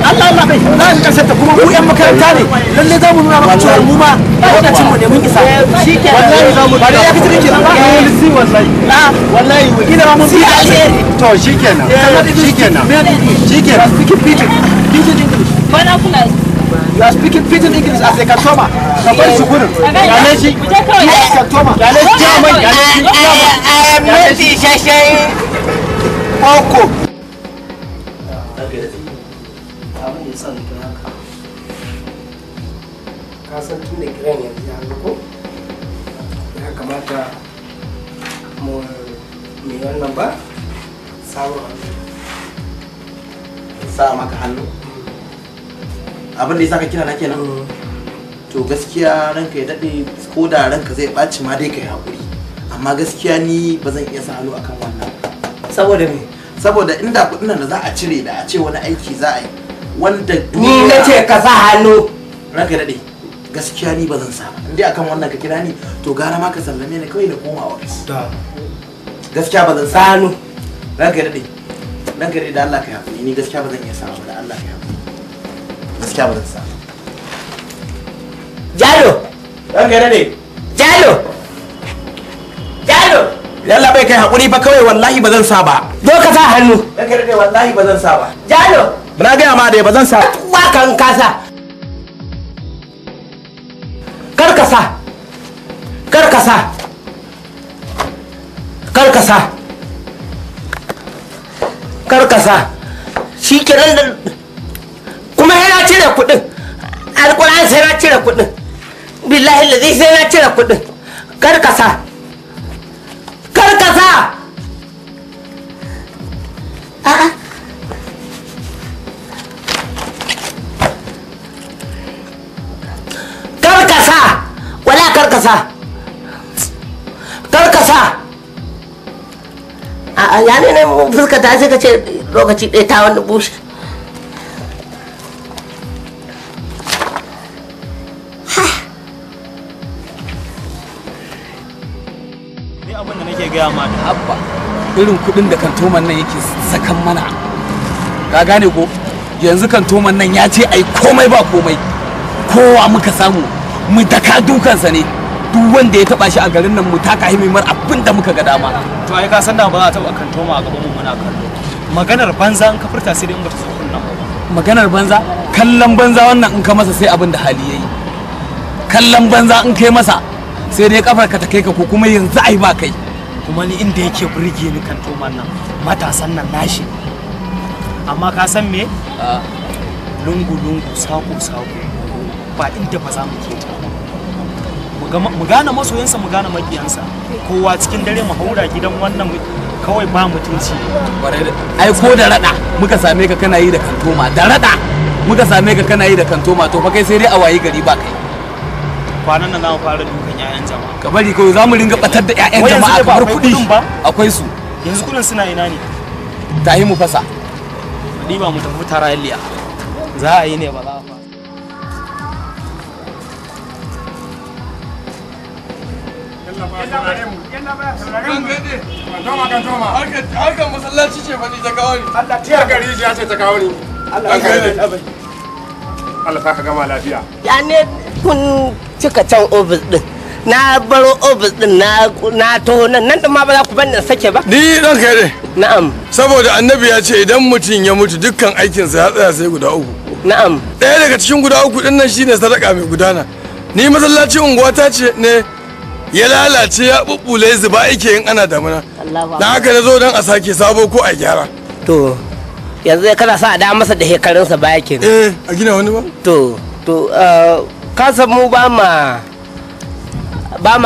Allah Allah bai za ka karshen ta kuma mu yan makaranta ne lalle za mu nuna maka cewa mu ma lokacin mu ne mun isa wallahi za mu ba dai ya fitar kenan ba wallahi wallahi kila ma mun fi alheri to shikenan shikenan shikenan speaking pidgin pidgin English Bana kula. You are speaking pidgin English as a customer. Ka bar shi gurin. Kyale shi. Mu je kawai. Customer. Kyale shi. Kyale shi. I am not isasshen boko. Abin da ya sa na kira ka. Ka san tun da kiran yanzu ya zo ko? Ya kamata mu mai wannan ba? Sabon hannu. Sa maka hannu? Abin da ya saka kira na kenan? To gaskiya ranka ya daɗe ko da ranka zai ɓaci ma dai kai haƙuri. Amma gaskiya ni ba zan iya sa hannu akan wannan. Saboda me? Saboda inda kuɗin nan da za a cire da a ce wani aiki za a yi wanda ni na ce ka sa hannu. Ranka ya daɗe gaskiya ni ba zan sa ba. In dai akan wannan ka kira ni to gara ma ka sallame ni kawai na koma ofis. Gaskiya ba zan sa hannu. Ranka ya daɗe. Ranka ya daɗe da Allah ka yi haƙuri ni gaskiya ba zan iya sa ba da Allah ka yi haƙuri. Gaskiya ba zan sa. Jalo! Ranka ya daɗe. Jalo! Jalo! Yalla bai kai haƙuri fa kawai wallahi ba zan sa ba. Zo ka sa hannu. Ranka ya daɗe wallahi ba zan sa ba. Jalo! Na gaya ma dai ba zan sa. Wa kan ka sa. Kar ka sa. Kar ka sa. Kar ka sa. Kar ka sa. Shi kenan da kuma yana cire kuɗin. Alƙur'an sai na cire kuɗin. Billahi lazi sai na cire kuɗin. Kar ka sa. Kar ka sa. A'a. Kar ka sa. Wala kar ka sa. Kar ka sa. A ya ne ne fuska ta sai ka ce lokaci ɗaya ta wani bushe. Ni abin da nake gaya ma da abba irin kuɗin da kantoman nan yake sakan mana. Ka gane ko? Yanzu kantoman nan ya ce ai komai ba komai. Kowa muka samu mu daka dukansa ne. Duk wanda ya taba shi a garin nan mu taka shi mai mar abin da muka ga dama. To ai ka san da ba za a taba kantoma a gaban mu muna kallo. Maganar banza in ka furta sai dai in bata zo kunnan ba. Maganar banza, kallon banza wannan in ka masa sai abin da hali yayi. Kallon banza in kai masa sai dai kafar ka ta kai ka ko kuma yanzu ai ba kai. Kuma ni inda yake burge ni kantoman nan matasan nan nashi. Amma ka san me? Lungu lungu sako sako ba inda ba za mu keta. Mu gane masoyansa mu gane makiyansa, kowa cikin dare mu haura gidan wannan kawai ba mutunci. Ai ko da rada muka same ka kana yi da kantoma, da rada muka same ka kana yi da kantoma, to fa kai sai dai a wayi gari ba kai. Kwanan nan za mu fara dukan 'ya'yan jama'a. Ka bari kawai za mu ringa batar da 'ya'yan jama'a kamar kuɗi. Akwai su. Yanzu kuɗin suna ina ne? Tahi mu fasa. Ni ba mu tafi tarayya. Za a yi ne ba za a fasa. Harkar masallaci ce fa ni ta kawo ni. Allah ta gari ya ce ta kawo ni. Allah ta ka gama lafiya. Ya ne kun cika can ofis din. Na baro ofis din na taho nan nan ma ba za ku bani sake ba. Ni dan kai ne. Na'am. Saboda annabi ya ce idan mutum ya mutu dukkan aikinsa ya tsaya sai guda uku. Na'am. Ɗaya daga cikin guda uku din nan shine sadaka mai gudana. Ni masallaci unguwa ta ce ne ya lalace ya bubbule zuba yake in ana damuna. Dan haka na zo don a sake sabo ko a gyara. To yanzu kana sa a da masa da shekarunsa baya kenan. Eh, a gina wani ba? To ka san mu ba ma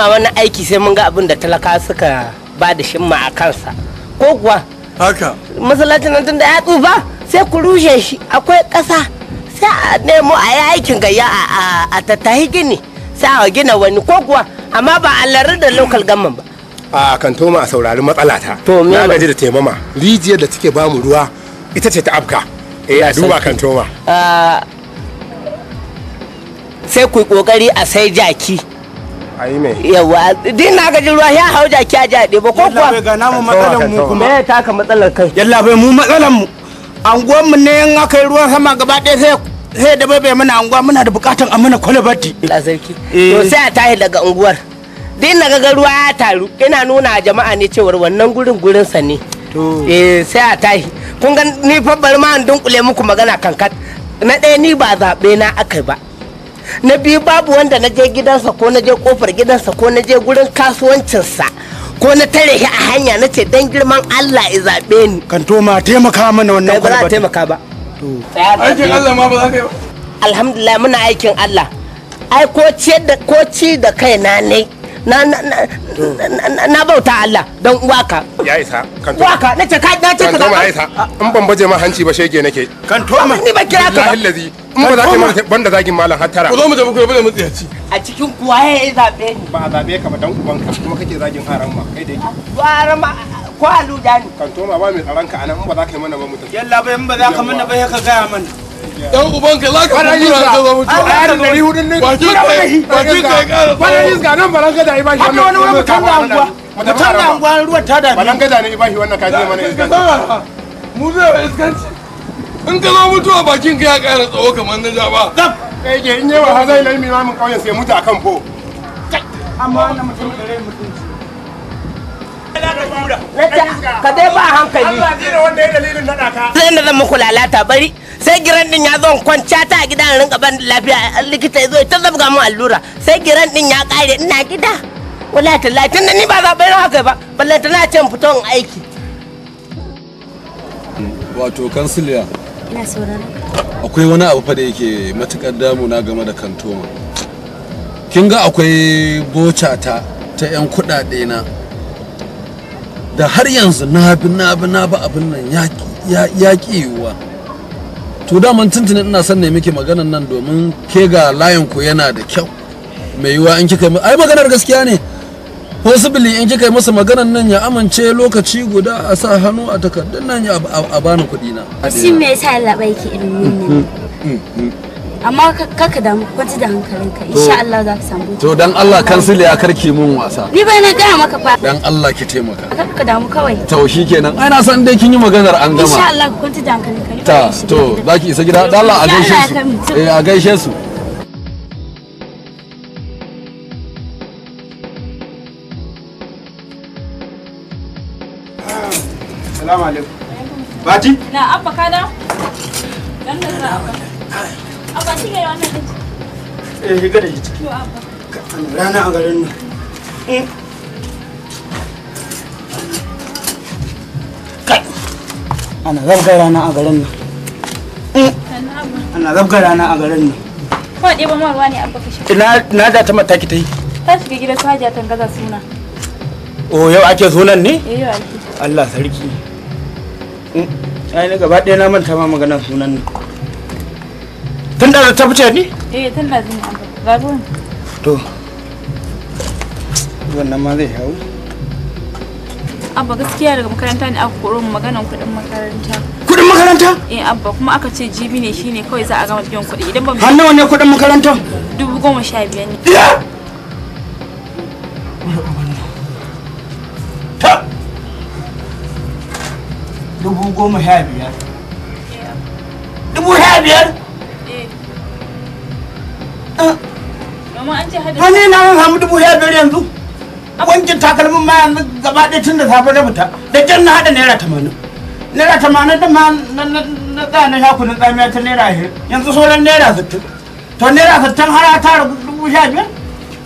wani aiki sai mun ga abin da talaka suka ba da shimma a kansa. Ko kuwa? Haka. Masallacin nan tunda ya tsufa sai ku rushe shi, akwai ƙasa sai a nemo a yi aikin gayya a tattahi gini sai a gina wani ko kuwa, amma ba a lari da local government ba. A kantoma a saurari matsala ta. Na gaji da taimama. Rijiyar da take bamu ruwa ita ce ta afka. Eh, a duba kantoma. Sai ku yi kokari a sai jaki. Ayi me? Yawa, din na gaji ruwa ya hau jaki a jaɗe ba ko kuwa? Ga namu matsalar mu kuma. Me taka matsalar kai? Yalla bai mu matsalar mu. Anguwan mu ne in aka yi ruwan sama gaba ɗaya sai da bai mana anguwa, muna da bukatan a mana kwalabati. Allah sarki. To sai a tashi daga unguwar. Din na ga ruwa ya taru ina nuna jama'a ne cewar wannan gurin gurin sa ne. Eh, sai a tashi. Kun ga ni fa bari ma in dunkule muku magana kankat. Na ɗaya ni ba zaɓe na akai ba. Na biyu babu wanda na je gidansa ko na je kofar gidansa ko na je gurin kasuwancinsa ko na tare shi a hanya na ce dan girman Allah ya zaɓe ni. Kantoma taimaka mana wannan kwalabati. Ba za a taimaka ba. Aikin Allah ma ba za ka yi ba. Alhamdulillah muna aikin Allah. Ai ko ci da kaina ne. Na bauta Allah don uwaka. Ya isa kantoma. Uwaka na ce ka na ce ka. Kantoma ya isa. In ban baje ma hanci ba shege nake. Kantoma. Ni ba kira ka ba. Billahi lazi. In ba za ka yi banda zagin malam har tara. Ku zo mu tafi ku rabu da mutsiyaci. A cikin kuwa ya yi zaɓe ni. Ba a zaɓe ka ba dan ubanka kuma kake zagin haram ma kai da yake. Haram ko aluja ne. Kantoma ba mai tsaron ka anan in ba za ka yi mana ba mu tafi. Yalla bai in ba za ka mana ba sai ka gaya mana. Dan ubanka za ka kumbura ka zo mutuwa. Ayarin ɗari hudu ne. Bakin ka ya ƙara tsawo. Bakin iska nan balangada ya bashi wannan. Haka wani wani mutum da anguwa. Mutum da anguwa ruwan ta dami. Balangada ne ya bashi wannan kaji mana iskanci. Mu zai wa iskanci. In ka zo mutuwa bakin ka ya ƙara tsawo kamar na jaba. Kai ke in yawa har zai lalmi mamun ƙauyen sai mutu akan fo. Amma wannan mutum da rai mutunci. Ka dai ba hankali. Allah ne wanda ya dalilin naɗa ka. Sai na zan muku lalata bari. Sai giran din ya zo kwanciya ta a gidan rinka ban lafiya, likita ya zo ta zabga mun allura. Sai giran din ya kare ina gida. Wallahi tallahi tunda ni ba zaɓe na haka ba, balle tana ce in fito in aiki. Wato kansiliya. Ina sauraron. Akwai wani abu fa da yake matukar damuna game da kantoma. Kin ga akwai boca ta ta yan kuɗaɗe na. Da har yanzu na bi abin nan ya ƙi yiwuwa. To daman tuntuni ina son ne miki maganan nan domin ke ga layin ku yana da kyau. Mai yiwuwa in kika ai maganar gaskiya ne. Possibly in kika yi masa maganan nan ya amince lokaci guda a sa hannu a takardun nan ya a bani kuɗi na. Shi me yasa Allah bai ki irin wannan? Amma kaka damu, kwanci da hankalinka, insha Allah za ka samu. To dan Allah kansila ya karki mun wasa. Ni bai na gaya maka fa. Dan Allah ki taimaka. Kaka damu kawai. To shikenan, ai na san dai kin yi maganar an gama. Insha Allah kwanci da hankalinka. Ta to zaki isa gida, dan Allah a gaishe su. Eh a gaishe su. Assalamu alaikum. Bati? Na abba ka da? Dan da za abba. Abba shi ga wannan din. Eh shiga da shi ciki. To abba. Rana a garin nan. Kai. Ana zabga rana a garin nan. Ana zabga rana a garin nan. Ko ɗeba ma ruwa ne abba ka sha. Ina da ta mata ki ta yi. Ta shiga gidan su Hajiya Tangaza suna. Oh yau ake sunan ne? Eh yau ake. Allah sarki. Ai na gaba ɗaya na manta ma maganar sunan nan. Tun da ta fice ni? Eh tun da zan abba. Ga ruwan. To. Wannan ma zai hau. Abba gaskiya daga makaranta ne aka koro mu maganar kuɗin makaranta. Kuɗin makaranta? Eh abba kuma aka ce jibi ne shine kawai za a gama biyan kuɗi idan ba mu. Har nawa ne kuɗin makaranta? 15,000 ne. Ya! Ta! 15,000. 15,000? Wani na samu 15,000 yanzu. Wankin takalmin ma yanzu gaba ɗaya tun da safe na fita. Da jan na haɗa naira 80. Naira 80 da ma na tsaya na sha kunun tsamiya ta naira 20. Yanzu sauran naira 60. To naira 60 har ta rabu 15,000.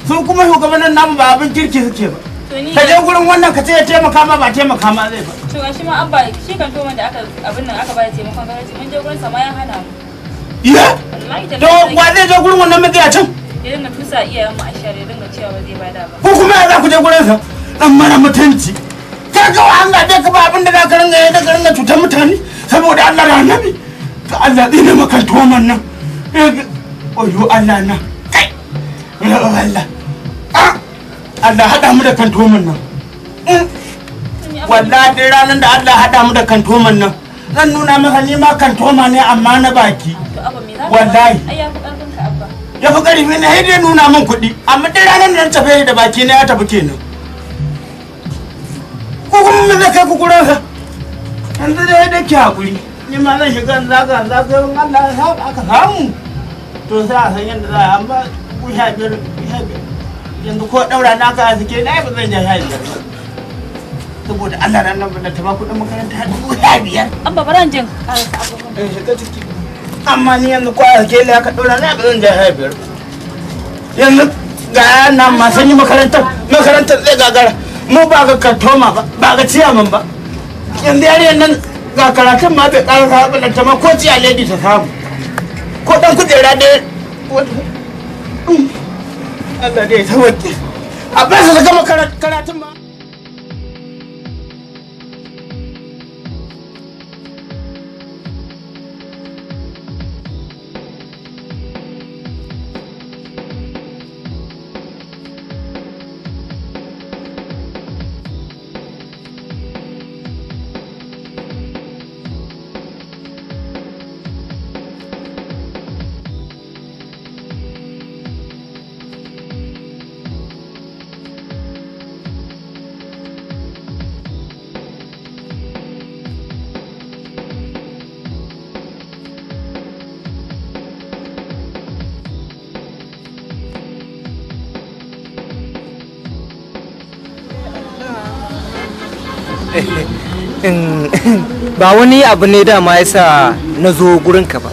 Su kuma shugabannin namu ba abin kirki suke ba. Ka je gurin wannan ka ce ya taimaka ma ba taimaka ma zai ba. To gashi ma abba shi kan to da aka abin nan aka bada taimakon gwamnati mun je gurin sa ma ya hana mu. Iya? To wa zai je gurin wannan matsiyacin? Ya dinga tusa iyayen mu ashar ya dinga cewa ba zai bada ba. Ko kuma ya za ku je gurin sa? Dan mara mutunci. Ka ga wa Allah dai ka ba abin da za ka ringa yi da ka ringa cutar mutane saboda Allah da Annabi. To Allah tsine maka tuwon nan. Oyo Allah na. Kai. Allah. Allah haɗa mu da kantoman nan. Wallahi ranar da Allah haɗa mu da kantoman nan. Zan nuna maka ni ma kantoma ne amma na baki. Wallahi. Ai ya fi ƙarfin ka abba. Ya fi ƙarfi ne sai dai nuna min kuɗi. Amma duk ranar da na tafi da baki na ya tafi kenan. Ko kuma me zai kai ku gurin sa? Yanzu dai da ki hakuri. Ni ma zan shiga in zaga in Allah ya sa aka samu. To sai a san yadda za a yi amma 15,000 yanzu ko ɗaura na ka suke na ba zan ja 15 ba. Saboda Allah ran nan da ta ba kuɗin makaranta 15,000. Abba baran jin karasa abubuwan. In shiga ciki. Amma ni yanzu ko a suke aka ɗaura na ba zan ja 15. Yanzu ga nan ma sun yi makarantar makarantar zai gagara. Mu ba ga kantoma ba ba ga ciyaman ba. Yanzu yariyar nan ga karatun ma bai ƙarasa ba ta ma ko ciya lady ta samu. Ko ɗan kujera dai. Allah dai ta wanke. A ba su gama karatun ma. Ba wani abu ne dama ya sa na zo gurinka ba.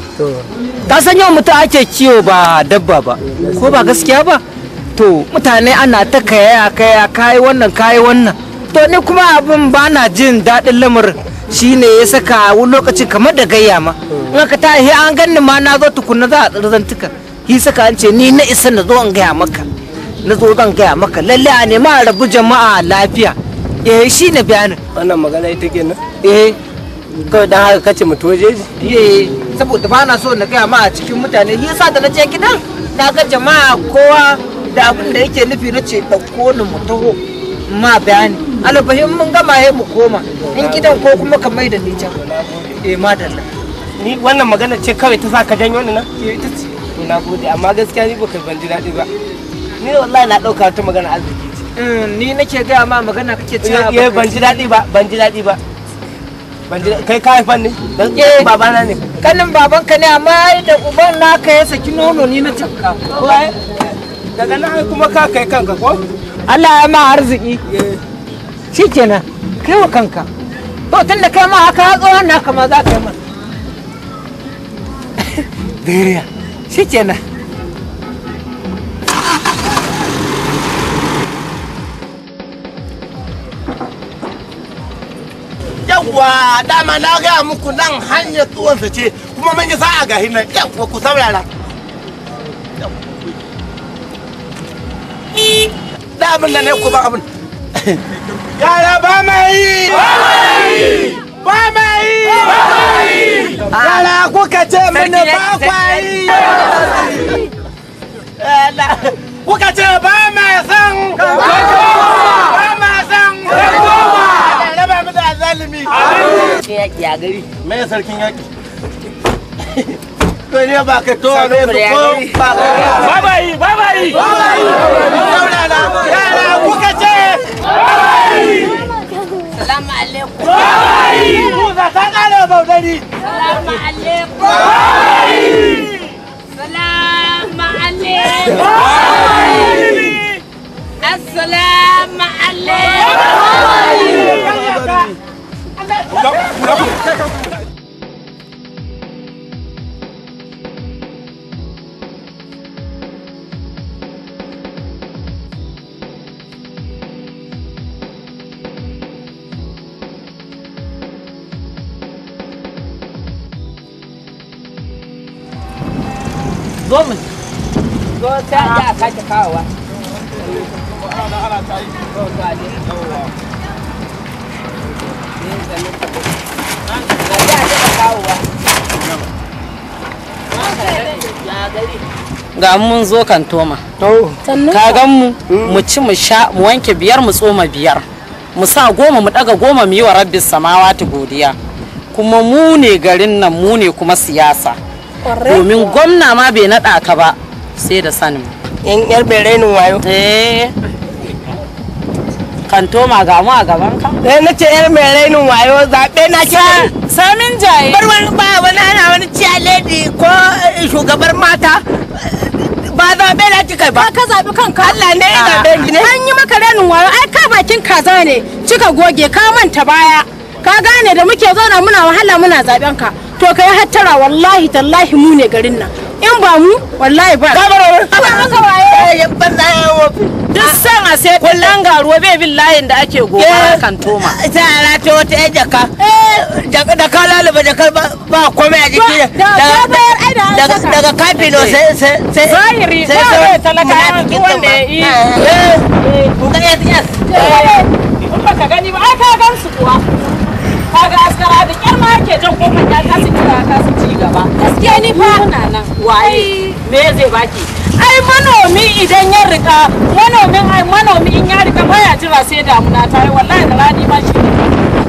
Ka san yau mutum ake kiwo ba dabba ba, ko ba gaskiya ba? To mutane ana ta kaya kaya kayi wannan kayi wannan. To ni kuma abin ba na jin daɗin lamarin shine ya saka wani lokaci kamar da gayya ma. In aka ta an ganni ma na zo tukunna za a tsirzantuka. Shi saka an ce ni na isa na zo in gaya maka. Na zo zan gaya maka lalle a nema a rabu jama'a lafiya. Eh shi ne bayanin. Wannan magana ita kenan? Eh. Kawai dan haka kace mu toje shi? Eh saboda ba na so na gaya ma a cikin mutane. Shi yasa da na je gidan na ga jama'a kowa da abin da yake nufi na ce ɗauko ni mu taho. Ma bayani. Albahin mun gama he mu koma. In gidan ko kuma ka mai da ni can. Eh madalla. Ni wannan magana ce kawai ta sa ka janyo ni nan? Eh ita ce. To na gode amma gaskiya ni baka ban ji daɗi ba. Ni wallahi na ɗauka wata magana arziki ce. Ni nake gaya ma magana kake cewa eh ban ji daɗi ba, ban ji daɗi ba. Ban ji kai ka haifan ne? Dan babana ne. Kanin babanka ne amma ai da uban naka ya saki nono ni na cakka. Daga nan kuma ka kai kanka ko? Allah ya ma arziki. Shikenan kai wa kanka. To tunda kai ma haka tsohon naka ma za ka yi mana. Dariya. Shikenan. Yawwa dama na gaya muku nan hanyar tsuwansa ce kuma mun yi sa'a ga hinan yawwa ku saurara. Da abin da ne ku ba abin. Yara ba mai! Ba mai! Yara kuka ce mini ba kwai! Kuka ce ba mai san! Ba mai san! Raba mu da zalimi! Yaƙi ya gari. Me sarkin yaƙi? To ne ba ka to ne su ko ba ka. Babayi, babayi! Babayi! Saurara, yara kuka ce! Babayi! Salamu alaikum. Babayi! Musa ta ƙara baudari. Salamu alaikum. Babayi! Salamu alaikum. Babayi! Assalamu alaikum. Zo mu zo sai a je a sake kawowa. Ga mun zo kan toma. Ka gan mu mu ci mu sha mu wanke biyar mu tsoma biyar. Mu sa goma mu daga goma mu yi wa rabbis samawati godiya. Kuma mu ne garin nan mu ne kuma siyasa. Domin gwamna ma bai naɗa ka ba sai da sanin. In yar bai rainin wayo. Eh. Kan toma ga mu a gaban ka. Eh nace yar mai rainin wayo zaɓe na kira. Samin jaye. Bar wani ba wani ana wani ciya lady ko shugabar mata. Ba zaɓe na kika ba. Ka zaɓi kanka. Allah ne ya zaɓe ni ne. An yi maka rainin wayo ai ka bakin kaza ne kika goge ka manta baya. Ka gane da muke zauna muna wahala muna zaɓen ka. To kai hattara wallahi tallahi mu ne garin nan. In ba mu wallahi ba. Ba maka waye. Duk san a sai kullun garuwa bai bin layin da ake gobara kan toma. Sai a rata wata yan jaka. Da ka lalaba jakar ba komai a jiki. Daga kafino sai sai Zahiri ba wai talaka duk wanda ya yi. Kuka yes. In baka gani ba ai ka gan su kuwa. Kaga askara da kyar ma ake jan kofar ya kasu kira kasu ci gaba. Gaskiya ni fa. Muna nan waye me zai baki? Ai manomi idan ya rika manomin ai manomi in ya rika baya jira sai damuna ta yi wallahi da rani ma shi ne.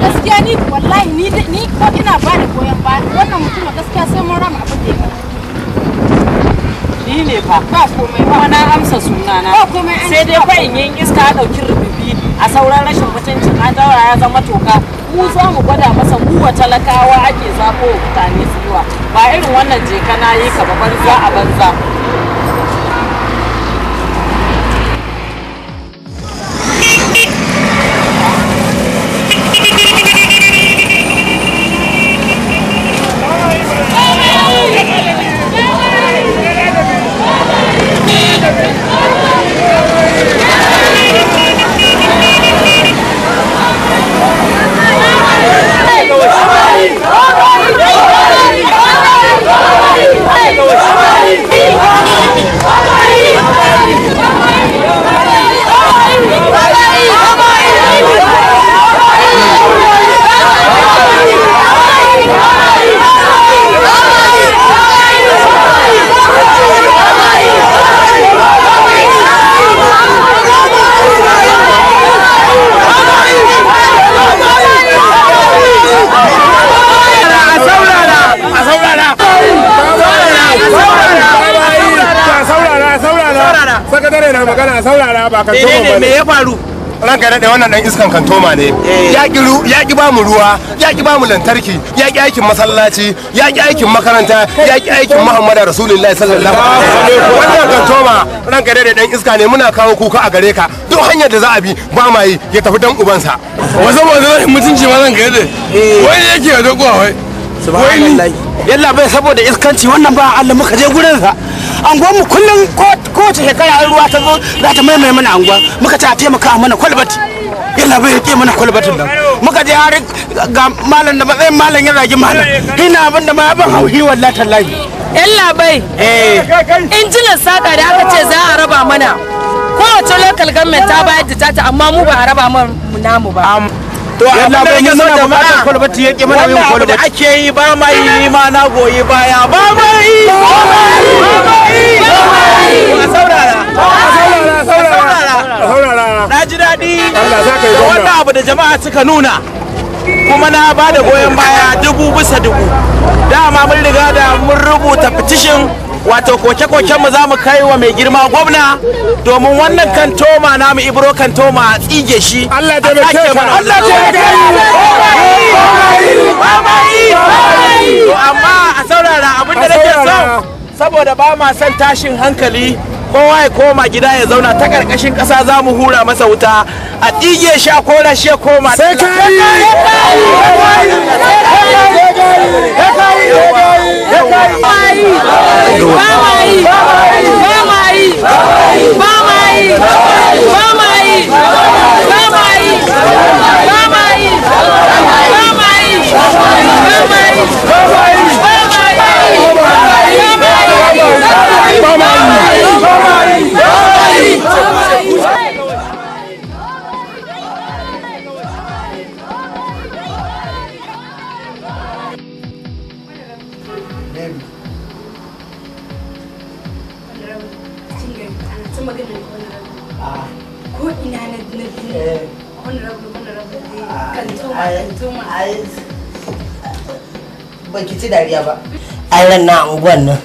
Gaskiya ni wallahi ni ko ina ba da goyon baya wannan mutumin gaskiya sai mun rama abin da ya mana. Ni ne fa. Ba komai ba. Kuma na amsa sunana. Ba komai an Sai dai fa in yin iska a ɗauki rububi a sauran rashin mutuncin an daura ya zama toka. Mu za mu gwada masa mu wa talakawa ake zaɓo wa mutane su yi wa ba irin wannan je kana yi ka ba banza a banza. Hey! saurara saurara ba kantoma Menene, bane. me ya faru? Ranka daɗe, wannan ɗan iskan kantoma ne. Ya ki ba mu ruwa, ya ki ba mu lantarki, ya ki aikin masallaci, ya ki aikin makaranta, ya ki aikin Muhammadu Rasulullahi sallallahu alaihi wasallam. Wannan kantoma, ranka daɗe, ɗan iska ne. Muna kawo kuka a gare ka. Duk hanyar da za a bi ba ma yi, ya tafi dan ubansa. Wasu wasu mutunci ma zan kai da wai yake da kowa wai. Subhanallah. Yalla bai, saboda iskanci wannan ba Allah muka je gurin sa. Anguwan mu kullun kowace shekara an ruwa ta zo za ta maimaye mana anguwa, muka ce a taimaka mana kwalbati. Yalla bai yake mana kwalbatin nan. Muka je har ga malam da matsayin malam ya zagi malam. Ina abin da ma ban hauhi wallahi tallahi. Yan labai. Injinan saka da aka ce za a raba mana. Kowace local government ta bayar da tata, amma mu ba a raba mana namu ba. To abin da bai, nake so muna jama'a, buƙatar kwalbati, yake mana yin wannan abu da kwalbati. ake yi ba ma yi, ni ma na goyi baya, ba ma yi, ba ma yi, ba ma yi. A saurara, a saurara. Na ji daɗi da wannan abu da jama'a suka nuna, kuma na ba da goyon baya 1000 bisa 1000. Dama mun riga da mun rubuta petition, wato koke-koken mu za mu kai wa mai girma gwamna domin wannan kantoma namu Ibro Kantoma a tsige shi. Allah taimake ka. Allah taimake. To amma a saurara, abin da nake so, saboda ba ma son tashin hankali, kowa ya koma gida ya zauna. Ta karkashin kasa za mu hura masa wuta a tsige shi, a kora shi ya koma. Sai ka yi. Ko ina na na honorable, honorable kantoma, kantoma. Ba ki ci dariya ba. Ai ran na unguwan nan,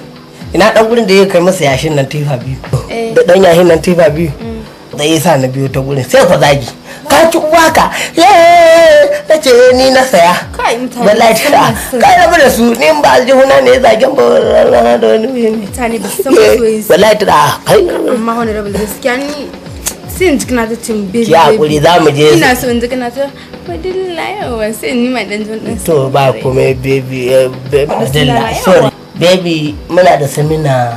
ina dan gurin da ya kai masa yashin nan tifa biyu da dan yashin nan tifa biyu da ya sa na biyo ta gurin, sai ku zagi ka ci uwa ka ta ce ni na saya. Kai, mutane wallahi suna ta son- kai rabu da su, ni in ba aljihuna ne zagen ba rana da wani ne. Mutane ba su san masoyin su. Wallahi ta kai. Amma honorable, gaskiya ni sai in ji kana ta cin baby. Ki hakuri, za mu je. Ina so in ji kana ta fadilla, yawa, sai in ni ma dan jin dan. To ba komai baby, baby Fadila, yawa. sorry baby, muna da samina,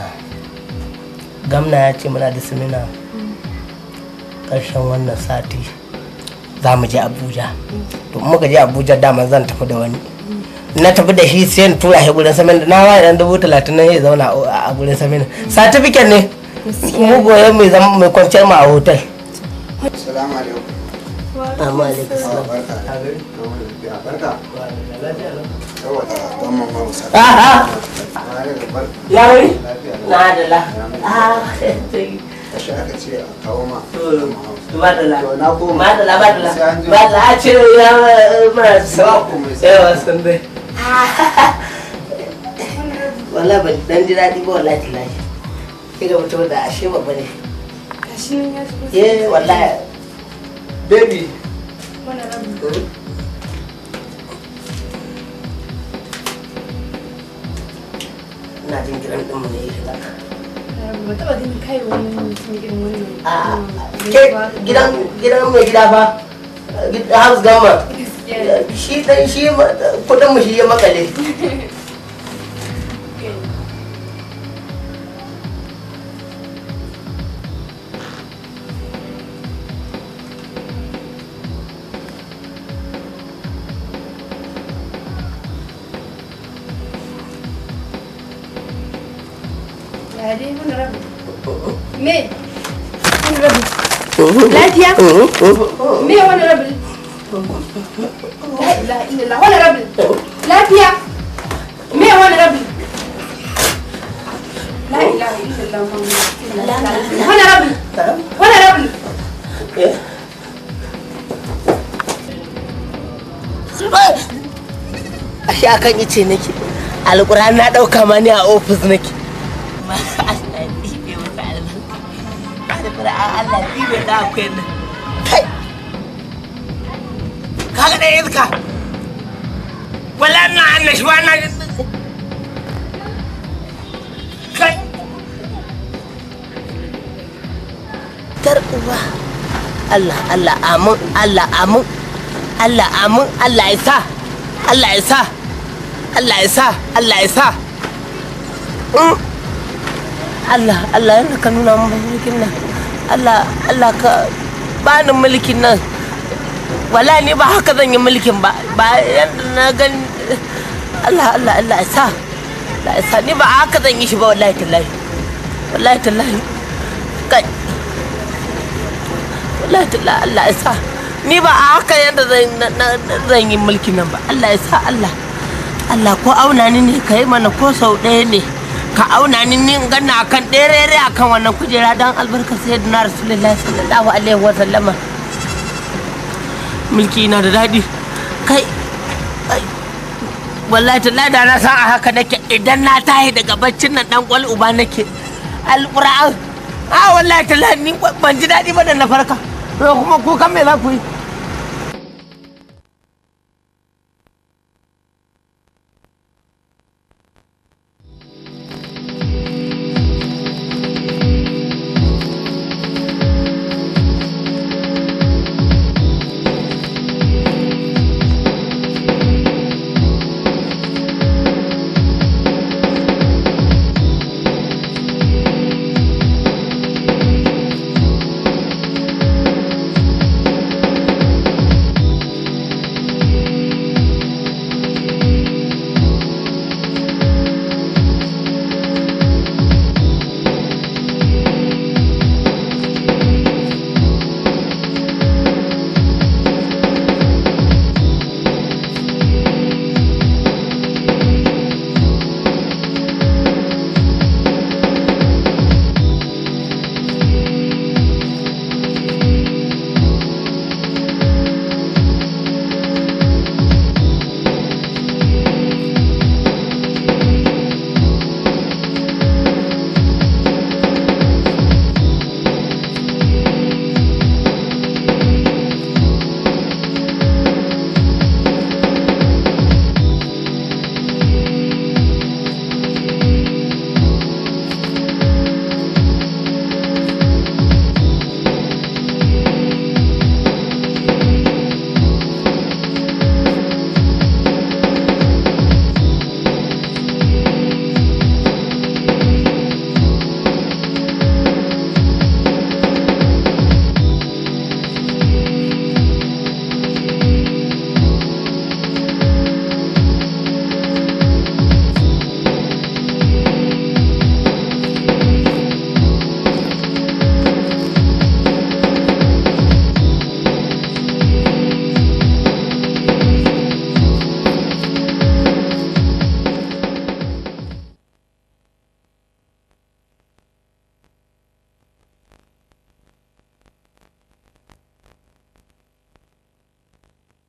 gamna ya ce muna da samina karshen wannan sati, za mu je Abuja. To in muka je Abuja, dama zan tafi da wani, na tafi da shi sai in tura shi gurin samina. Na waye dan 30,000 nan ya zauna a gurin samina, certificate ne mu goyen mai zama mai kwanciyar mu a hotel. Salamu alaikum. Amma alaikum salam. Barka. Barka. Yawa, dan mama Musa. Ah, ya wuri na da la ah. Kashi aka ce a kawo ma. Madala. To na koma. Madala, madala. Sai an jima. Madala, a ce ya muna sawa. Yawa sun dai. Wallahi ban dan ji daɗi ba, wallahi tallahi. Kiga mutum da ashe babba ne. Gashi nan ya shigo. Eh wallahi. Baby. Honorable. Ina jin kiran ɗin mu ne ya shiga. Honorable, ba taɓa ganin kai wani mutum irin wannan. Ke gidan gidan mai gida fa. House gama. Shi dan shi kudin mu shi ya makale. Ya dai honorable. Me? Honorable. Lafiya? Me honorable? La ilaha illallah. Honorable. Lafiya? Me honorable? La ilaha illallah Muhammadu. Honorable. Honorable. Ashe akan ice nake. Alƙur'an na ɗauka ma ni a ofis nake. Allah ɗibe da akwai nan. Kai! Kaga ɗaya iska. Wala na annashuwa na. Kai! Tar uwa. Allah, Allah, amin, Allah, amin. Allah, amin, Allah ya sa. Allah ya sa. Allah ya sa, Allah ya sa. Allah, Allah yadda ka nuna min mulkin nan. Allah, Allah ka bani mulkin nan. Wala ni ba haka zan yi mulkin ba. Ba yadda na gan Allah, Allah, Allah ya sa. Allah ya sa ni ba haka zan yi shi ba wallahi tallahi. Wallahi tallahi. Kai. Wallahi tallahi Allah ya sa. Ni ba haka yadda zan yi mulkin nan ba. Allah ya sa Allah. Allah ko auna ni ne ka yi mana ko sau ɗaya ne ka auna ni ni in ganna akan ɗerere akan wannan kujera don albarka sayyidina rasulullahi sallallahu alaihi wa sallama. Mulki na da daɗi kai. Wallahi tallahi da na san a haka nake idan na tahi daga baccin nan dan kwal uba nake alqur'an. A wallahi tallahi ni ban ji daɗi ba da na farka. To kuma ku kan me za ku yi?